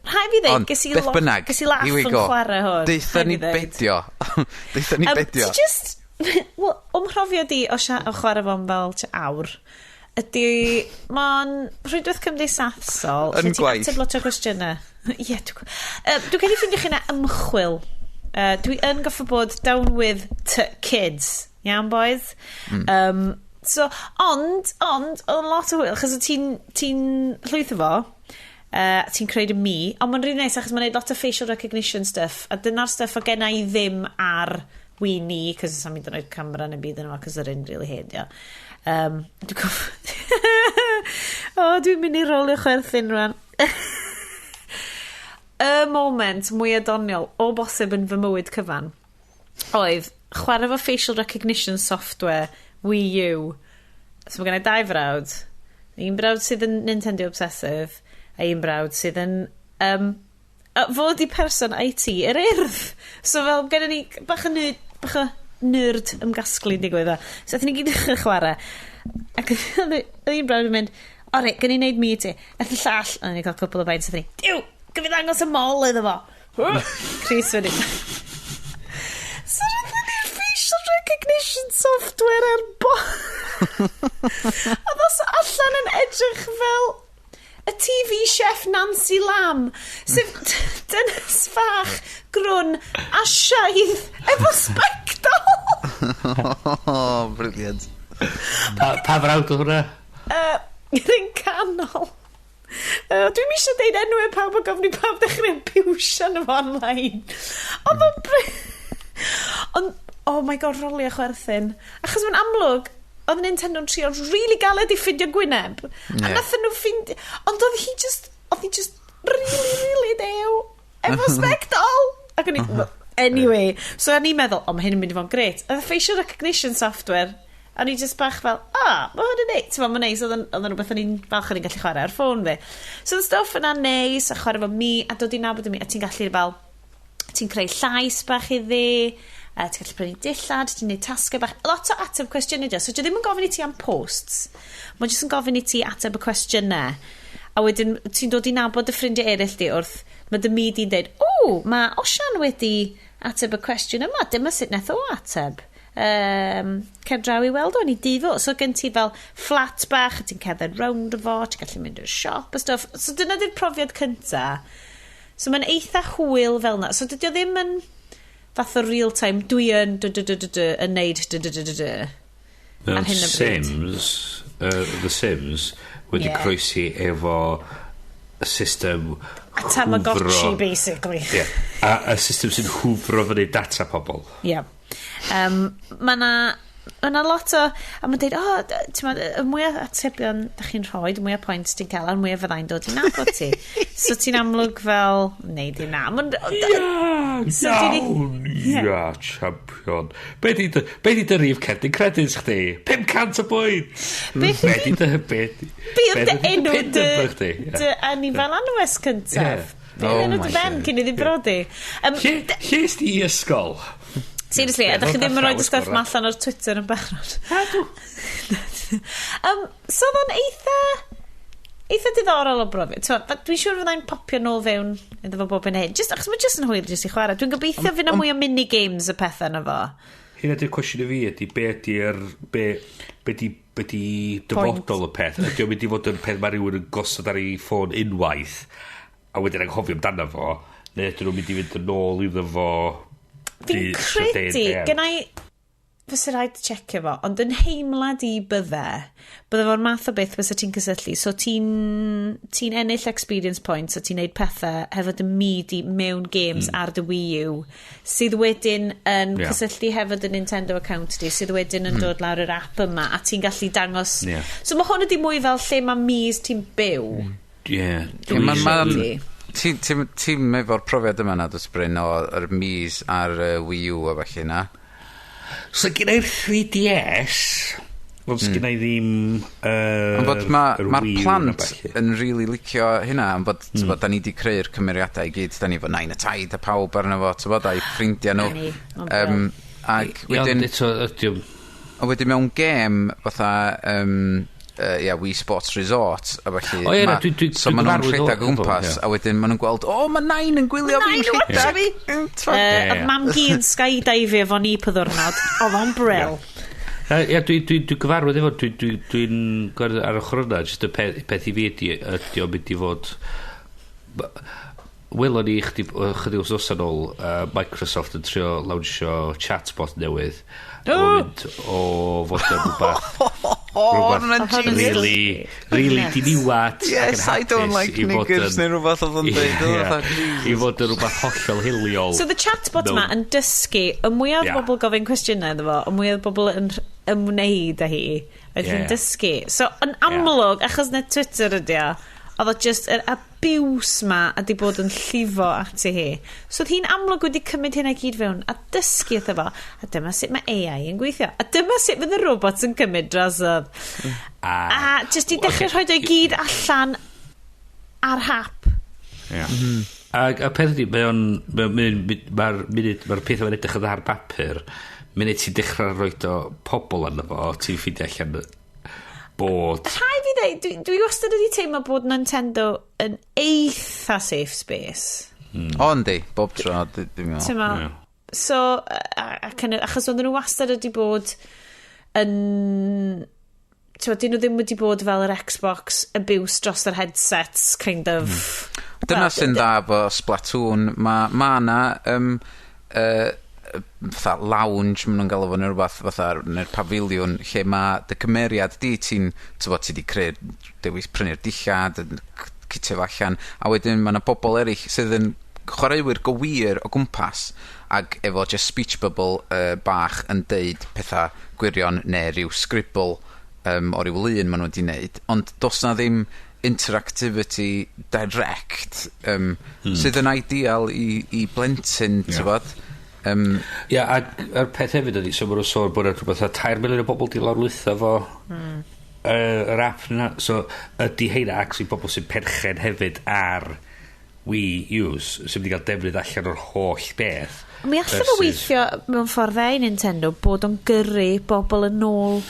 Rhaid fi ddeud, ges i, lot, bynnag, ges i laugh yn chwarae hwn. Deutha ni bedio. Deutha ni bedio. Ti just... Wel, o'm mhrofiad i o chwarae fo'n fel awr, ydy, mae'n rhwydwaith cymdeithasol yn gwaith. Ateb lot o gwestiynau. Ie, dwi'n dwi credu ffeindio chi na ymchwil. Dwi yn goffo bod down with kids. Iawn, boys? So, ond, oedd lot o hwyl, achos ti'n ti llwytho fo, ti'n creu y Mi, ond mae'n rili neis achos mae'n neud lot o facial recognition stuff, a dyna'r stuff o genna i ddim ar Wii ni, cos sa'n mynd yn oed camera neu byd yn yma, cos yr un really hen, ia. Dwi'n oh, dwi'n mynd i rolio chwerthin rwan. Y moment mwy doniol o bosib yn fy mywyd cyfan oedd chwarae fo facial recognition software Wii U. So mae gen i dau frawd. Un brawd sydd yn Nintendo obsessive a un brawd sydd yn fod i person IT yr Urdd. So fel gen ni bach o nerd, bach o nerd ymgasglu digwydd o. So aethon ni gyd dechrau chwarae. Ac oedd un brawd yn mynd, "O reit, gen i wneud Mi i ti." Aeth y llall, a ni'n cael cwpl o beint, aethon ni, "Diw, gyn fi ddangos y mol iddo fo." Chris fyny. So roedden ni'r facial recognition software ar bo... Oedd os allan yn edrych fel y TV chef Nancy Lam, sef dynes fach grwn Asiaidd efo sbectol. Oh, brilliant. Pa frawd oedd hwnna? Yr un canol. Dwi'm eisiau deud enwau pawb o gofyn i pawb dechrau abuse nhw online. Ond o'n... Ond, oh my God, rolio chwerthin. Achos mae'n amlwg, oedd Nintendo'n trio really galed i ffindio gwyneb. A nathon nhw ffindio... Ond oedd hi just really, really dew. Efo sbectol. Ac o'n i... Anyway, so o'n i'n meddwl, "O, mae hyn yn mynd i fod yn grêt." Oedd y facial recognition software, a o'n i just bach fel, "Ah, mae hwn yn neis." Ti'n mae'n neis, oedd yn rhywbeth o'n i'n falch o'n i'n gallu chwarae ar ffôn fi. So oedd y stwff yna'n neis, a chwarae fo Mi, a dod i nabod y Mi, a ti'n gallu fel, ti'n creu llais bach iddi, a ti'n gallu prynu dillad, ti'n neud tasgau bach, lot o ateb cwestiynau di. So dwi ddim yn gofyn i ti am posts, mae jyst yn gofyn i ti ateb y cwestiynau. A wedyn ti'n dod i nabod y ffrindiau eraill di wrth, mae dy Mi di'n deud, "O, mae Osian wedi ateb y cwestiwn yma, dyma sut nath o ateb. Cer draw i weld o, ni di fo." So gen ti fel fflat bach, a ti'n cerdded rownd o fo, ti'n gallu mynd i'r siop a stuff. So dyna di'r profiad cynta. So mae'n eitha hwyl fel na. So dydy o ddim yn fath o real time, dwi yn dy dy dy dy dy yn neud dy dy dy dy dy. Ar hyn o bryd. Sims, The Sims, wedi croesi efo y system A Tamagotchi, basically. Yeah. A system sy'n hwfro fyny data pobl. Ie. Yeah. Mae na ma' 'na lot o... A mae'n deud, "O, t'mod, y mwyaf atebion da chi'n rhoi, y mwyaf points ti'n cael, a'r mwyaf fyddai'n dod i nabod ti." So ti'n amlwg fel, "Nei di na." Ia, So iawn, ia, champion. Be di dy rif cerdyn credit chdi? 500 o bwynt! Be di dy... Be di... Be oedd dy enw PIN dy, number chdi? Ie. dy anifail anwes cyntaf? Ie. Be Oh oedd enw my dy ben God. cyn iddi brodi? Lle est ti i ysgol? Seriously, Ie, ydych chi ddim yn rhoi y llawer stuff sgwr, ma allan o'r Twitter yn barod? So oedd o'n eitha diddorol o brofiad. Dwi'n siŵr fyddai'n popio nôl fewn iddo fo bob yn hyn. Just, achos mae just yn hwyl jyst i chwarae. Dwi'n gobeithio fydd 'na mwy o mini-games y pethau yna fo. Hynna di'r cwestiwn i fi ydy, be ydy'r... Be di dyfodol y peth? Ydy o'n mynd i fod yn peth mae rhywun yn gosod ar ei ffôn unwaith a wedyn anghofio amdano fo, neu ydyn nhw'n mynd i fynd yn ôl iddo fo? Fi'n credu, gennai, fysa rhaid checio fo, ond yn nheimlad i bydde fo'r math o beth fysa ti'n cysylltu. So ti ennill experience points a ti'n neud pethau hefo dy Mii di mewn games ar dy Wii U, sydd wedyn yn cysylltu hefo dy Nintendo account di, sydd wedyn yn dod lawr yr app yma, a ti'n gallu dangos. So mae hwn ydi mwy fel lle mae Miis ti'n byw. Ie. Ie, Ti'n efo'r profiad yma na, dros Bryn, o'r Miis ar Wii U a falle na? So gen i'r 3DS, ond sgynna i ddim Ond bod yr ma Wii U na plant ballu. yn really licio hynna, ond bod, mm. Da ni di creu'r cymeriadau i gyd, da ni efo nain a taid a pawb arno fo, t'bod, a'i ffrindiau nhw. Na ni, ma'n Ac Ie, ond wedyn, eto, ydy o'n a wedyn mewn gêm fatha yeah, Wii Sports Resort a felly O, ie, na, so dwi'n ma' nhw'n gyfarwydd rhedeg o efo, gwmpas ie. a wedyn ma' nhw'n gweld, "O, mae nain yn gwylio Ma' fi'n nain yn rhedeg." fi. T'mod? Oedd mam gi yn skydivio efo ni pa ddwrnod. Oedd o'n brill. Ie, dwi gyfarwydd efo, dwi'n gweld ar ochr yna, jyst y peth i fi ydy o'n mynd i fod. Welon ni chydig wythnos yn ôl, Microsoft yn trio lawnsio chatbot newydd. O! Mynd o fod yn rhywbeth O, rhywbeth hwnna'n Oedd hwn yn genius. really, really Nuts. diniwad ac "Yes, yn I don't hapus like i fod niggers" neu rhywbeth oedd o'n dweud. Ie, Oedd fatha, i fod yn rhywbeth hollol hiliol. So the chatbot yma yn dysgu, y mwyaf bobl gofyn cwestiynau iddo fo, y mwyaf bobl yn ymwneud â hi, oedd hi'n dysgu. So, yn amlwg, achos na Twitter ydi o, oedd o just yr abuse ma a di bod yn llifo ati hi. So oedd hi'n amlwg wedi cymryd hynna i gyd fewn a dysgu wrtho fo. A dyma sut mae AI yn gweithio. A dyma sut fydd y robot yn cymryd drosodd. A just i dechrau rhoi o i gyd allan ar hap. Ie. Ac y peth ydy, mae o'n, mae'r munud, mae'r peth yma'n edrych yn dda ar bapur, munud ti'n dechrau rhoi o pobl arno fo, ti'n ffeindio allan bod Rhaid fi dweud, dwi wastad wedi teimlo bod Nintendo yn eitha safe space. O, yndi, bob tro, dwi'n meddwl. Ti'n meddwl? So, a kind of, achos oedden nhw wastad wedi bod yn... Ti'n dyn nhw ddim wedi bod fel yr Xbox abuse dros yr headsets, kind of. Dyna Wel, sy'n dda efo Splatoon. Mae ma na fatha lounge, maen nhw'n galw fo neu rhywbeth fatha, neu'r pafiliwn, lle mae dy cymeriad di, ti'n, t'bod, ti di creu, dewis prynu'r dillad, yn citio fo allan, a wedyn mae yna bobl eraill sydd yn chwaraewyr go wir o gwmpas ac efo just speech bubble bach yn deud pethau gwirion neu rhyw scribble o ryw lun maen nhw wedi wneud, ond does na ddim interactivity direct sydd yn ideal i blentyn, yeah. T'bod? Ia, a'r peth hefyd ydy, so maen nhw'n sôn bod yna rhywbeth a 3 miliwn o bobl di lawrlwytho fo yr app yna. So, ydy heina actually bobl sy'n perchen hefyd ar Wii U's, sy'n mynd i gael defnydd allan o'r holl beth. Mi allai fo weithio mewn ffordd dda i Nintendo bod o'n gyrru bobl yn ôl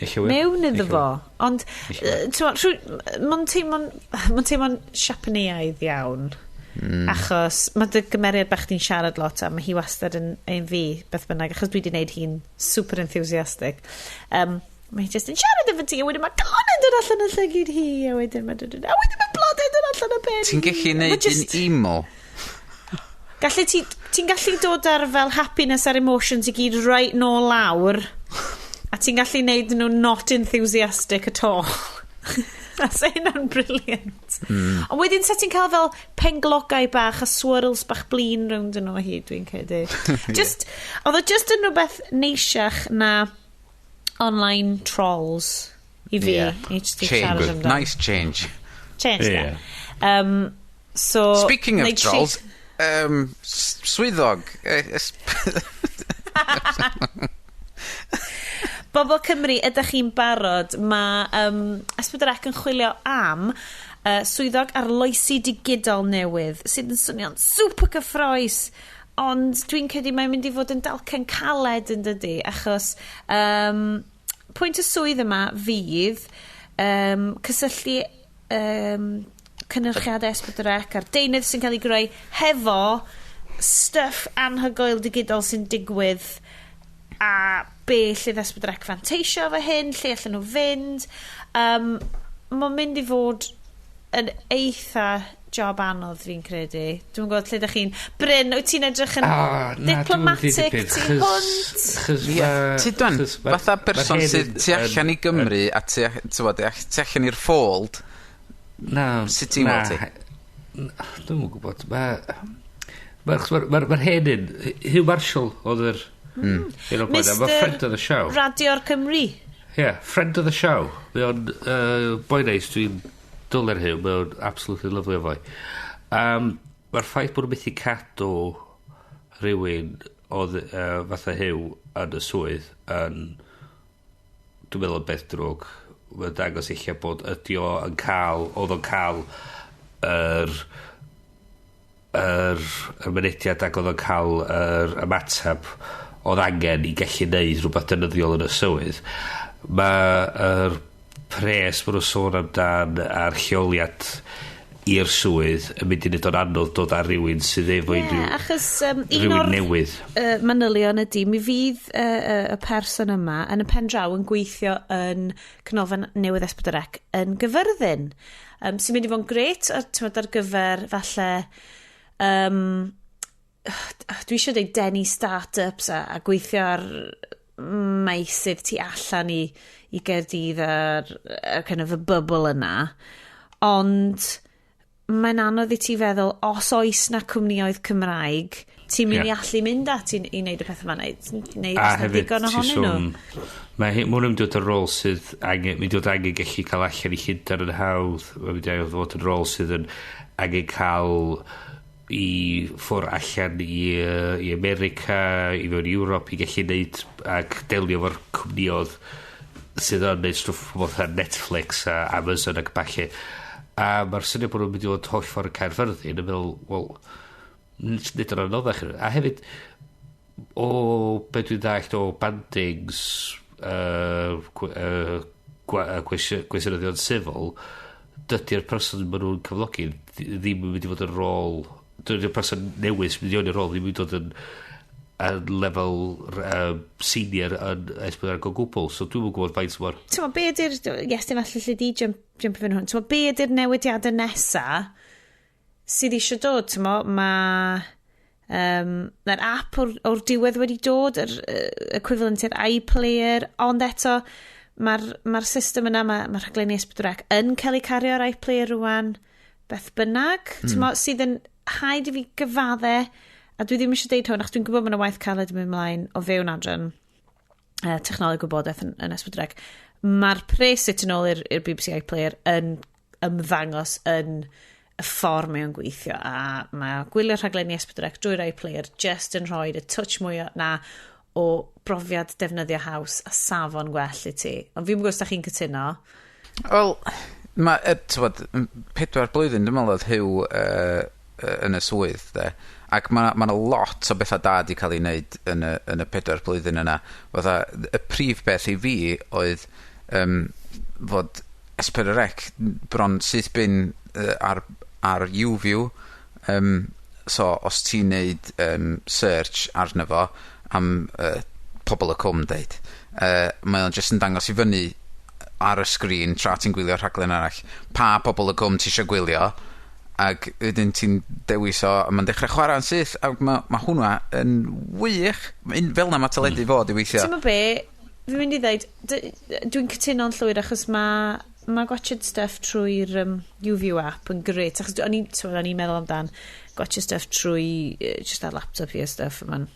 Ella wir. mewn iddo Ella fo. Ond, t'mo', mae'n teimlo'n Siapaneaidd iawn. Achos mae dy gymeriad bach di'n siarad lot a mae hi wastad yn ein fi, beth bynnag, achos dwi wedi gwneud hi'n super enthusiastic. Mae hi just yn siarad efo ti, a wedyn mae calon dod allan y llygid hi, a wedyn mae blodau'n dod allan y pen Ti'n hi. gallu Ma' neud un emo? Gallu ti, ti'n gallu dod ar fel happiness a'r emotions i gyd right nôl lawr, a ti'n gallu neud nhw not enthusiastic at all. A sa hynna'n brilliant. Ond wedyn sa ti'n cael fel penglogau bach a swirls bach blin rownd yn o hyd, dwi'n credu. Just, oedd o just yn rhywbeth neisiach na online trolls i fi. I just i siarad Change. amdano. Nice change. Change, Ie. yeah. So, Speaking of neu trolls, swyddog. Bobl Cymru, ydych chi'n barod? Mae S4C yn chwilio am swyddog arloesi digidol newydd sydd yn swnio'n super cyffrous, ond dwi'n credu mae'n mynd i fod yn dalcen caled yn dydy, achos Pwynt y swydd yma fydd cysylltu cynyrchiadau S4C a'r deunydd sy'n cael ei greu hefo stuff anhygoel digidol sy'n digwydd a be lle S4C fanteisio efo hyn, lle allan nhw fynd. Mae'n mynd i fod yn eitha job anodd, fi'n credu. Dwi'n gwybod lle ydych chi'n... Bryn, wyt ti'n edrych yn Ah, na, dwi'n diplomatic tu hwnt? Ie, ti dwan, fatha person sydd tu allan i Gymru a tu, t'wod, tu allan i'r fold, Na, Sut ti'n na, weld ti? Dwi'm yn gwybod. Mae'r hen un, Hugh Marshall oedd yr un o'r blaen. A mae friend of the show. Radio'r Cymru. Yeah, friend of the show. Mae o'n boi neis, dwi'n dwlu ar Hugh, mae o'n absolutely lovely o foi. Mae'r ffaith bod nhw'n methu cadw rhywun oedd fatha Hugh yn y swydd yn, dwi'n meddwl, yn beth drwg. Mae'n dangos eich bod ydi o yn cael, oedd o'n cael yr mynediad ac oedd o'n cael yr ymateb oedd angen i gallu neud rhywbeth defnyddiol yn y swydd. Mae'r pres maen nhw'n sôn amdan a'r lleoliad i'r swydd yn mynd i wneud o'n anodd dod ar rywun sydd efo Ie, unrhyw achos un rhywun o'r newydd. Manylion ydy, mi fydd y person yma yn y pen draw yn gweithio yn Canolfan Newydd S4C yn Gyfyrddin. Sy'n mynd i fod yn grêt ar, t'mod, ar gyfer falle dwi eisiau dweud denu start-ups a gweithio ar meysydd tu allan i Gaerdydd a'r kind of y bubble yna. Ond mae'n anodd i ti feddwl, os oes na cwmnïoedd Cymraeg, ti'n mynd i allu mynd at i wneud y peth yma, neu A oes 'na hefyd, ddigon ti ohonyn nhw. sôn, mae hwn yn mynd i fod yn rôl sydd angen, mynd i fod angen gallu cael allan i Llundain yn hawdd. Mae'n mynd i fod yn rôl sydd yn angen cael i ffwr allan i America, i fewn i Ewrop, i gallu neud ac delio efo'r cwmniodd sydd yn neud stwff fatha Netflix a Amazon ac ballu. A mae'r syniad bod nhw'n mynd i fod holl ffordd y Caerfyrddin yn meddwl, wel, nid yn anoddach. A hefyd, o be dwi'n ddallt o bandings gweisionyddion sifil, dydy'r person maen nhw'n cyflogi ddim yn mynd i fod yn rôl, dydy'r person newydd sy'n mynd i fewn i'r rôl ddim yn mynd i fod yn lefel senior yn S4C o gwbl, so dwi'm yn gwybod faint mor Ti'n meddwl, be ydy'r... Yes, dim falle lle di jump i fyny hwn. Ti'n meddwl, be ydy'r newidiadau nesa sydd eisiau dod? Ti'n meddwl, mae... Mae'r app o'r diwedd wedi dod, yr equivalent i'r iPlayer, ond eto mae'r system yna, mae rhaglenni S4C yn cael eu cario ar iPlayer rwan, beth bynnag, mm. Sydd yn haid i fi gyfadde, a dwi ddim eisiau deud hwn, achos dwi'n gwybod mae yna waith caled yn mynd ymlaen o fewn adran technoleg gwybodaeth yn S4C. Mae'r pres sydd tu nôl i'r BBC iPlayer yn ymddangos yn y ffordd mae o'n gweithio, a mae gwylio rhaglenni S4C drwy'r iPlayer just yn rhoi y touch mwy na o brofiad defnyddio haws a safon gwell i ti. Ond fi'n gwybod os da chi'n cytuno. Wel, mae, t'wod, 4 blwyddyn dwi'n meddwl oedd Hugh yn y swydd, de. Ac mae ma 'na lot o bethau da di cael ei wneud yn y 4 blwyddyn yna. Fatha, y prif beth i fi oedd fod S4C bron syth bin ar YouView. So, os ti'n neud search arno fo am Pobol y Cwm, deud, mae o'n just yn dangos i fyny ar y sgrin tra ti'n gwylio rhaglen arall pa Pobol y Cwm ti eisiau gwylio, ac wedyn ti'n dewis o a mae'n dechrau chwarae yn syth, ac ma hwnna yn wych. Fel na mae teledu fod i weithio. Ti'n be, fi'n mynd i ddeud, dwi'n cytuno'n llwyr achos mae gwatchad stuff trwy'r YouView app yn grêt, achos o'n i'n t'mod, o'n i'n meddwl amdan gwatchad stuff trwy just ar laptop fi a stuff, a mae'n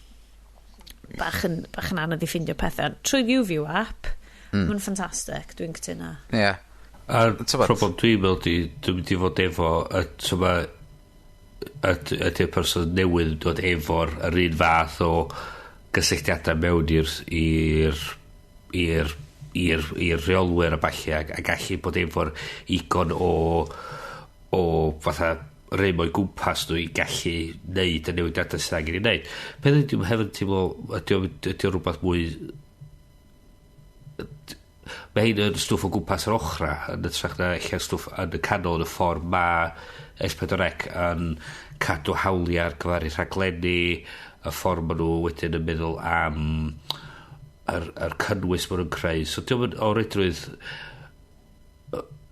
bach yn anodd i ffindio pethau. Ond trwy'r YouView app, mae'n ffantastig, dwi'n cytuno. Ie. Yeah. A'r T'bod- problem dwi'n meddwl di, dwi'n mynd i fod efo, y, t'ma, ydy'r person newydd yn dod efo'r yr un fath o gysylltiadau mewn i'r rheolwyr a ballu a gallu bod efo'r igon o fatha rym o'i gwmpas nhw i gallu neud y newidiadau sydd angen i wneud. Peth ydy, dwi'n hefyd teimlo, ydy o rhywbeth mwy Mae hyn yn stwff o gwmpas yr ochra yn hytrach na ella stwff yn y canol, yn y ffordd mae S4C yn cadw hawliau ar gyfer eu rhaglenni, y ffordd maen nhw wedyn yn meddwl am yr cynnwys maen nhw'n creu. So diolch yn o reidrwydd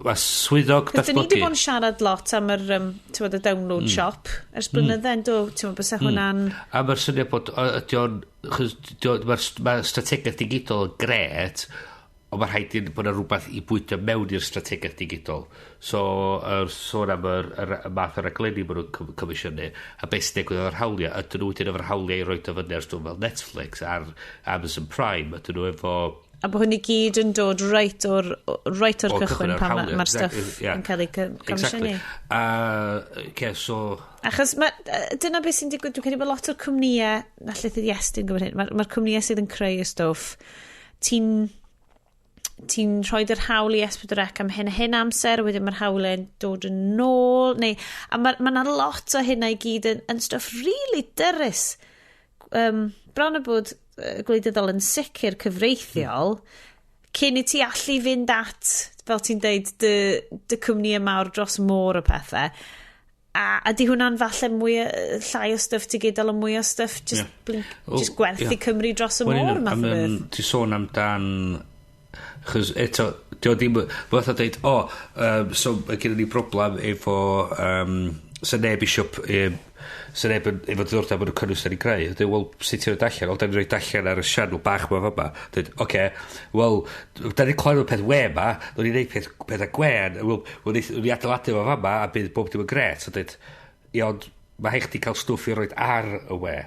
mae swyddog Cos dyn ni datblygu. wedi bod yn siarad lot am yr, ti'n y download shop ers blynydde, do, ti'n meddwl bysa hwnna'n. A mae'r syniad bod ydy o'n, chos mae'r ma strategaeth digidol yn gret, ond mae rhaid i bod yna rhywbeth i bwydo mewn i'r strategaeth digidol. So, yr sôn am yr math o raglenni maen nhw'n comisiynu, a beth sy'n digwydd efo'r hawliau, ydyn nhw wedyn efo'r hawliau i roid o fyny ar stwff fel Netflix, ar Amazon Prime, ydyn nhw efo? A bod hwn i gyd yn dod right o'r O cychwyn cychwyn o'r pan hawliau, mae'r stwff yn cael ei comisiynu. A, okay, so. Achos ma, dyna beth sy'n digwydd, dwi'n credu bod lot o'r cwmnïau, allith y Iestyn gwybod hyn, mae'r cwmnïau sydd yn creu y stwff, ti'n rhoi yr hawl i S4C am hyn a hyn amser, wedyn mae'r hawliau'n dod yn ôl, neu, a mae ma 'na lot o hynna i gyd yn stwff really dyrys. Bron y bod gwleidyddol, yn sicr cyfreithiol, cyn i ti allu fynd at, fel ti'n deud, dy cwmnïau mawr dros môr o pethau. A di hwnna'n falle mwy, llai o stwff digidol a mwy o stwff just, blink, just gwerthu Cymru dros y Wel, môr, math o beth. Ti sôn amdan. Chos eto, di o ddim. Fatha deud, o, so mae gennym ni broblem efo. Sa neb isio. Sa neb efo diddordeb yn y cynnwys da ni'n creu. Dweud, wel, sut ti'n rhoi allan? Wel, da ni'n rhoi allan ar y sianel bach ma fama. Dweud, oce, okay, wel, da ni'n clywed y peth we ma, da ni'n neud pethau gwen, wel, ni adeiladu fo fama, a bydd bob dim yn gret. So dweud, ie, ond mae rhaid chdi cael stwff i roid ar y we.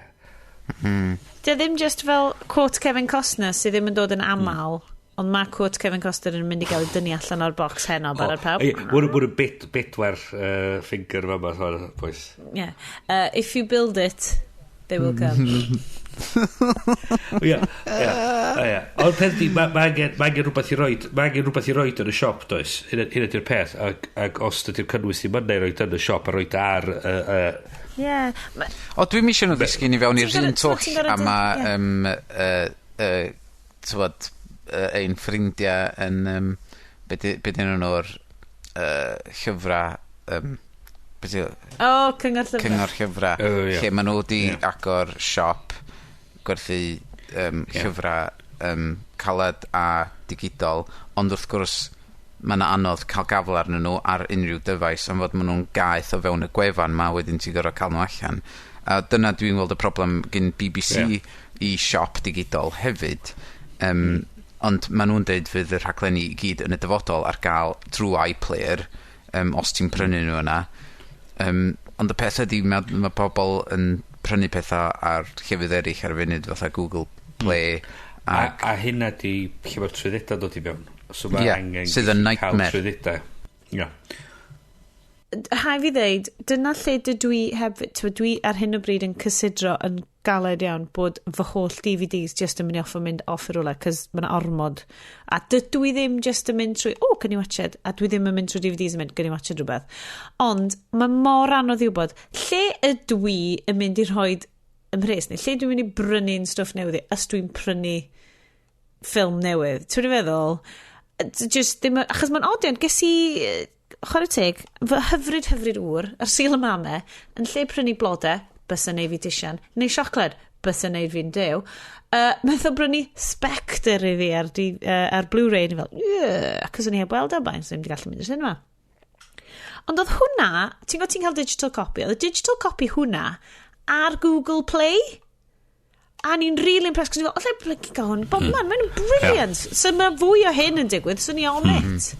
Di o ddim just fel quote Kevin Costner sydd ddim yn dod yn aml, ond mae quote Kevin Costner yn mynd i gael ei dynnu allan o'r box heno, barod pawb. Ie, Mwyn y bedwar finger fama, so, boys. Yeah. If you build it, they will come. Ie. Ond peth di, ma angen rhywbeth i roid, ma angen rhywbeth i roid yn y siop, does? Hynna di'r peth. Ac os dydy'r cynnwys ddim yna i roid yn y siop a roid ar. Yeah. O, dwi'n isio nhw ddisgyn i fewn i'r Ti'n un twll gor'o' a ma t'wod, ein ffrindiau yn be di enw nhw'r llyfrau, be di O, Cyngor Llyfrau. Cyngor Llyfrau, O, ie. lle maen nhw wedi agor siop gwerthu llyfrau caled a digidol, ond wrth gwrs mae yna anodd cael gafel arnyn nhw ar unrhyw dyfais am fod maen nhw'n gaeth o fewn y gwefan ma, wedyn ti'n gorfod cael nhw allan. A dyna dwi'n weld y problem gyn BBC i siop digidol hefyd. Ond maen nhw'n deud fydd y rhaglenni i gyd yn y dyfodol ar gael drwy iPlayer os ti'n prynu nhw yna. Ond y peth ydy mae pobl yn prynu pethau ar llefydd eraill ar y funud fatha Google Play. A hynna di lle mae'r trwyddedau dod i fewn. So mae Ie, angen sydd yn gallu cael nightmare. trwyddedau. Ie. Rhaid fi ddeud, dyna lle dydw i heb, t'mod, dwi ar hyn o bryd yn cysidro yn galed iawn bod fy holl DVDs just yn mynd i off yn mynd off i rhywle, cos mae'n ormod. A dydw i ddim just yn mynd trwy, "Oh, can you watch it?" A dwi ddim yn mynd trwy DVDs yn mynd, "Can you watch it?" rhywbeth. Ond mae mor anodd i wybod, lle ydw i yn mynd i rhoi ym mhres, neu lle dwi'n mynd i brynu'n stwff newydd i, os dwi'n prynu ffilm newydd? Ti'n feddwl? Just ddim, achos mae'n od iawn, ges i, chwarae teg, fy hyfryd hyfryd ŵr, ar Sul y Mame, yn lle prynu blodau, bysa neud fi disian, neu siocled, bysa neud fi'n dew, nath o brynu Spectre i fi ar Blu-ray, ni fel, yeah, acos o'n i heb weld o blaen, so ddim wedi gallu mynd i'r cinema. Ond oedd hwnna, ti'n gwybod ti'n cael digital copy, oedd y digital copy hwnna ar Google Play, a ni'n really impressed, cos ni'n fel, allai blinking gael hwn, bob man, mae'n brilliant. So mae fwy o hyn yn digwydd, so ni on it.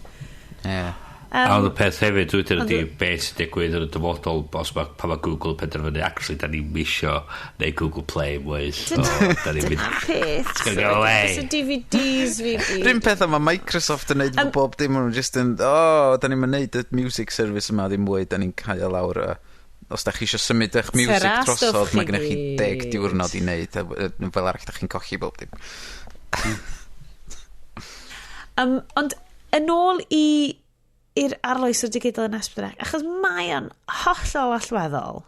A ond y peth hefyd wedyn ond ydy beth sy'n digwydd yn y dyfodol os mae, pan mae Google yn penderfynu, actually, da ni'n misio neu Google Play mwy, so da ni'n mynd Dyna'r peth. It's gonna go away. So DVDs fi gyd. Run peth mae Microsoft yn neud efo bob dim, maen nhw just yn, "Oh, da ni'n neud y music service yma ddim mwy, da ni'n cael lawr y, os da chi eisiau symud eich music Tara, stwff drosodd, chi mae gennych chi gyd. 10 diwrnod i wneud, a fel arall da chi'n colli bob dim." Ond yn ôl i'r arloeswr digidol yn S4C, achos mae o'n hollol allweddol,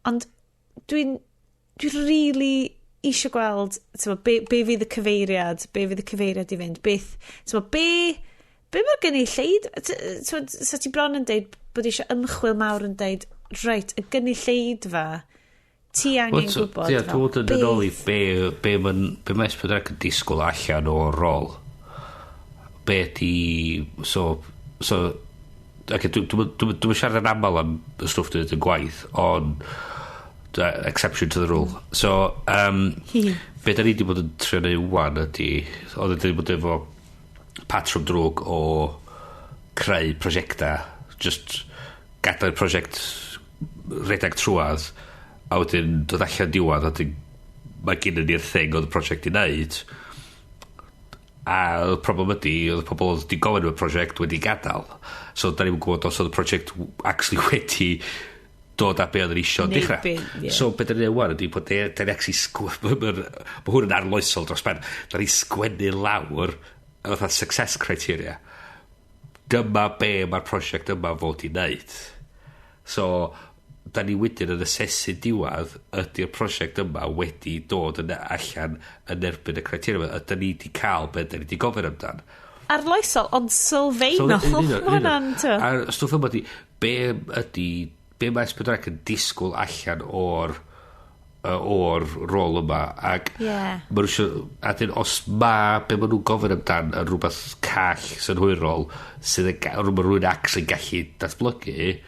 ond dwi'n dwi really eisiau gweld, t'mo, be fydd y cyfeiriad, be fydd y cyfeiriad i fynd, beth, t'mo, be mae'r gynulleidfa, t'mo, so ti bron yn deud bod eisiau ymchwil mawr yn deud, reit, y gynulleidfa, ti angen gwybod Ie, dwi'n dod yn ôl i be mae S4C yn disgwyl allan o'r rôl. Be di. So okay, dwi'n siarad yn aml am y stwff dwi'n yn gwaith, ond exception to the rule. So, be da ni wedi bod yn trio neud wan ydy, oedd wedi bod efo patrwm drwg o creu prosiecta, just gadael prosiect redag trwadd, a wedyn dod allan diwedd, a wedyn mae gen ni'r thing oedd y prosiect i wneud, a y problem ydy, oedd y pobl oedd wedi gofyn am y prosiect wedi gadael. So, da ni'n gwybod os oedd y prosiect actually wedi dod â be oedd yn isio Neu dechrau. Ie. So, be da ni'n neud wan ydy bod da ni actually mae hwn yn arloesol dros ben. Da ni sgwennu lawr y fatha success criteria. Dyma be mae'r prosiect yma fod i wneud. So, da ni wedyn yn asesu diwedd ydy'r prosiect yma wedi dod yn allan yn erbyn y criteria yma. Ydy ni wedi cael be da ni wedi gofyn amdan. Arloesol, ond sylfaenol. So, Mae hwnna'n, t'mo. A'r stwff yma di, be mae S4C yn disgwyl allan o'r rôl yma ac ma' nhw isio, a dyn os ma be ma' nhw'n gofyn amdan yn rhywbeth call synhwyrol sydd yn ma' rhywun actually gallu datblygu,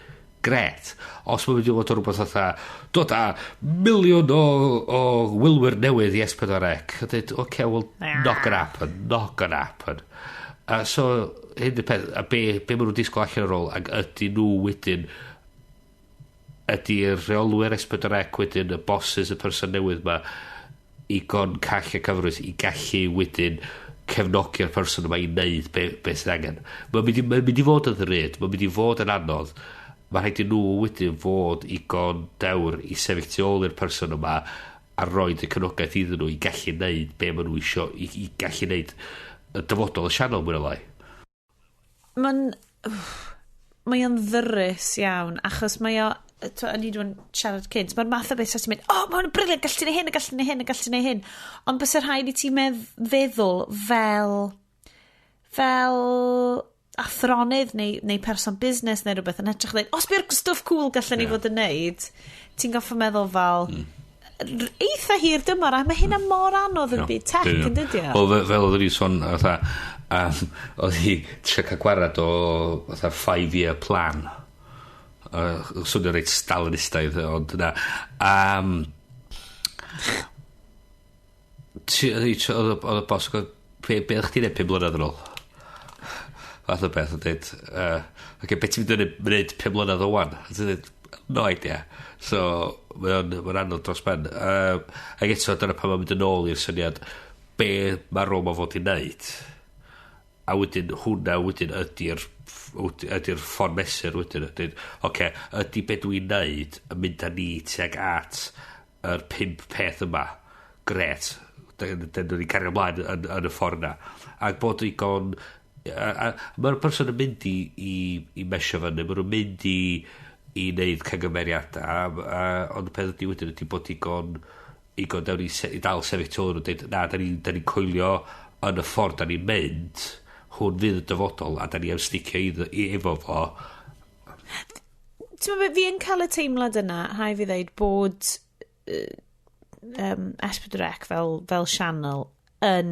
gret. Os mae'n mynd i fod yn rhywbeth fatha dod â miliwn o wylwyr newydd i S4C, a dweud, oce, okay, well, not gonna happen, not gonna happen. So, hyn yw'r peth, a be maen nhw'n disgwyl allan o'r rôl, ac ydy nhw wedyn, ydy'r rheolwyr S4C wedyn, y bosses, y person newydd ma, igon call a cyfrwys i gallu wedyn cefnogi'r person yma i wneud be sydd angen. Mae'n mynd i fod yn ddrud, mae'n mynd i fod yn anodd. Mae rhaid i nhw wedyn fod igon dewr i sefyll tu ôl i'r person yma a roed y cefnogaeth iddyn nhw i gallu wneud be maen nhw isio, i gallu wneud y dyfodol y sianel mwy neu lai. Mae o'n ddyrus iawn, achos mae o, o'n i wedi bod yn siarad cynt, mae'r math o beth sy'n mynd, "Oh, mae hwn yn brilliant, gallu ti neud hyn, a gallu ti neud hyn, a gallu ti neud hyn." Ond bys yr rhaid i ti feddwl fel athronydd neu person busnes neu rhywbeth yn edrych dweud, os by'r stwff cool gallen ni fod yn neud, ti'n goffa meddwl fel, eitha hir dymor, a mae hynna mor anodd yn byd tech, yn dydi o? Wel, fel oedden ni sôn, fatha, oedd hi trio cael gwarad o fatha 5-year plan. Swnio reit Stalinistaidd, ond na. Oedd y bos yn gofyn, be ydych chi'n neud 5 mlynedd yn ôl? Fath o beth, yn dweud, okay, be ti'n mynd i wneud 5 mlynedd o wan? A ti'n dweud, "No idea." So, mae'n anodd dros ben. Ac eto, dyna pan mae'n mynd yn ôl i'r syniad, be mae rôl ma fod i wneud. A wedyn, hwnna wedyn ydy'r ffordd mesur wedyn. Ydy'n, oce, ydy be dwi'n neud yn mynd â ni tuag at yr pump peth yma. Gret. Dyn ni'n cario ymlaen yn y ffordd yna. Ac bod igon. A mae'r person yn mynd i mesio fyny, maen nhw'n mynd i wneud cangymeriadau, ond y peth ydy wedyn ydy bod igon dewr i dal sefyll tu ôl nhw, dweud, na, da ni coelio yn y ffordd da ni'n mynd, hwn fydd y dyfodol, a da ni am sticio i efo fo. Ti'n meddwl, fi yn cael y teimlad yna, rhaid fi ddeud, bod S4C fel sianel yn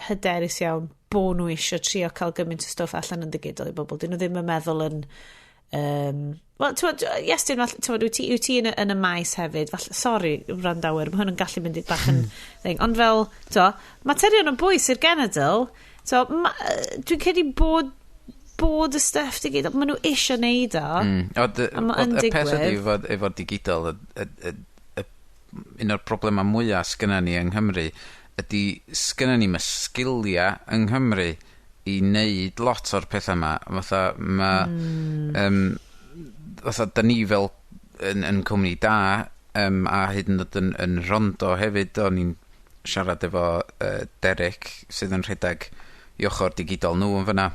hyderus iawn bod nhw eisiau trio cael gymaint o stwff allan yn digidol i bobl. Dyn nhw ddim yn meddwl yn. Wel, ti'n yes, dyn, ti'n wyt ti yn y maes hefyd. Falle, sorry, wrandawyr, mae hwn yn gallu mynd i bach yn thing. Ond fel, ti'n materion o bwys i'r genedl, so, dwi'n credu bod y stuff digidol, maen nhw eisiau neud o. Ond A ma' yn y peth ydy digwydd. efo digidol, un o'r problemau mwyaf sgynna ni yng Nghymru ydy sgynna ni ma sgilia yng Nghymru i wneud lot o'r pethau yma. Fatha, ma, fatha, da ni fel yn cwmni da, a hyd yn oed yn Rondo hefyd, o'n i'n siarad efo Derek sydd yn rhedeg i ochr digidol nhw yn fyna.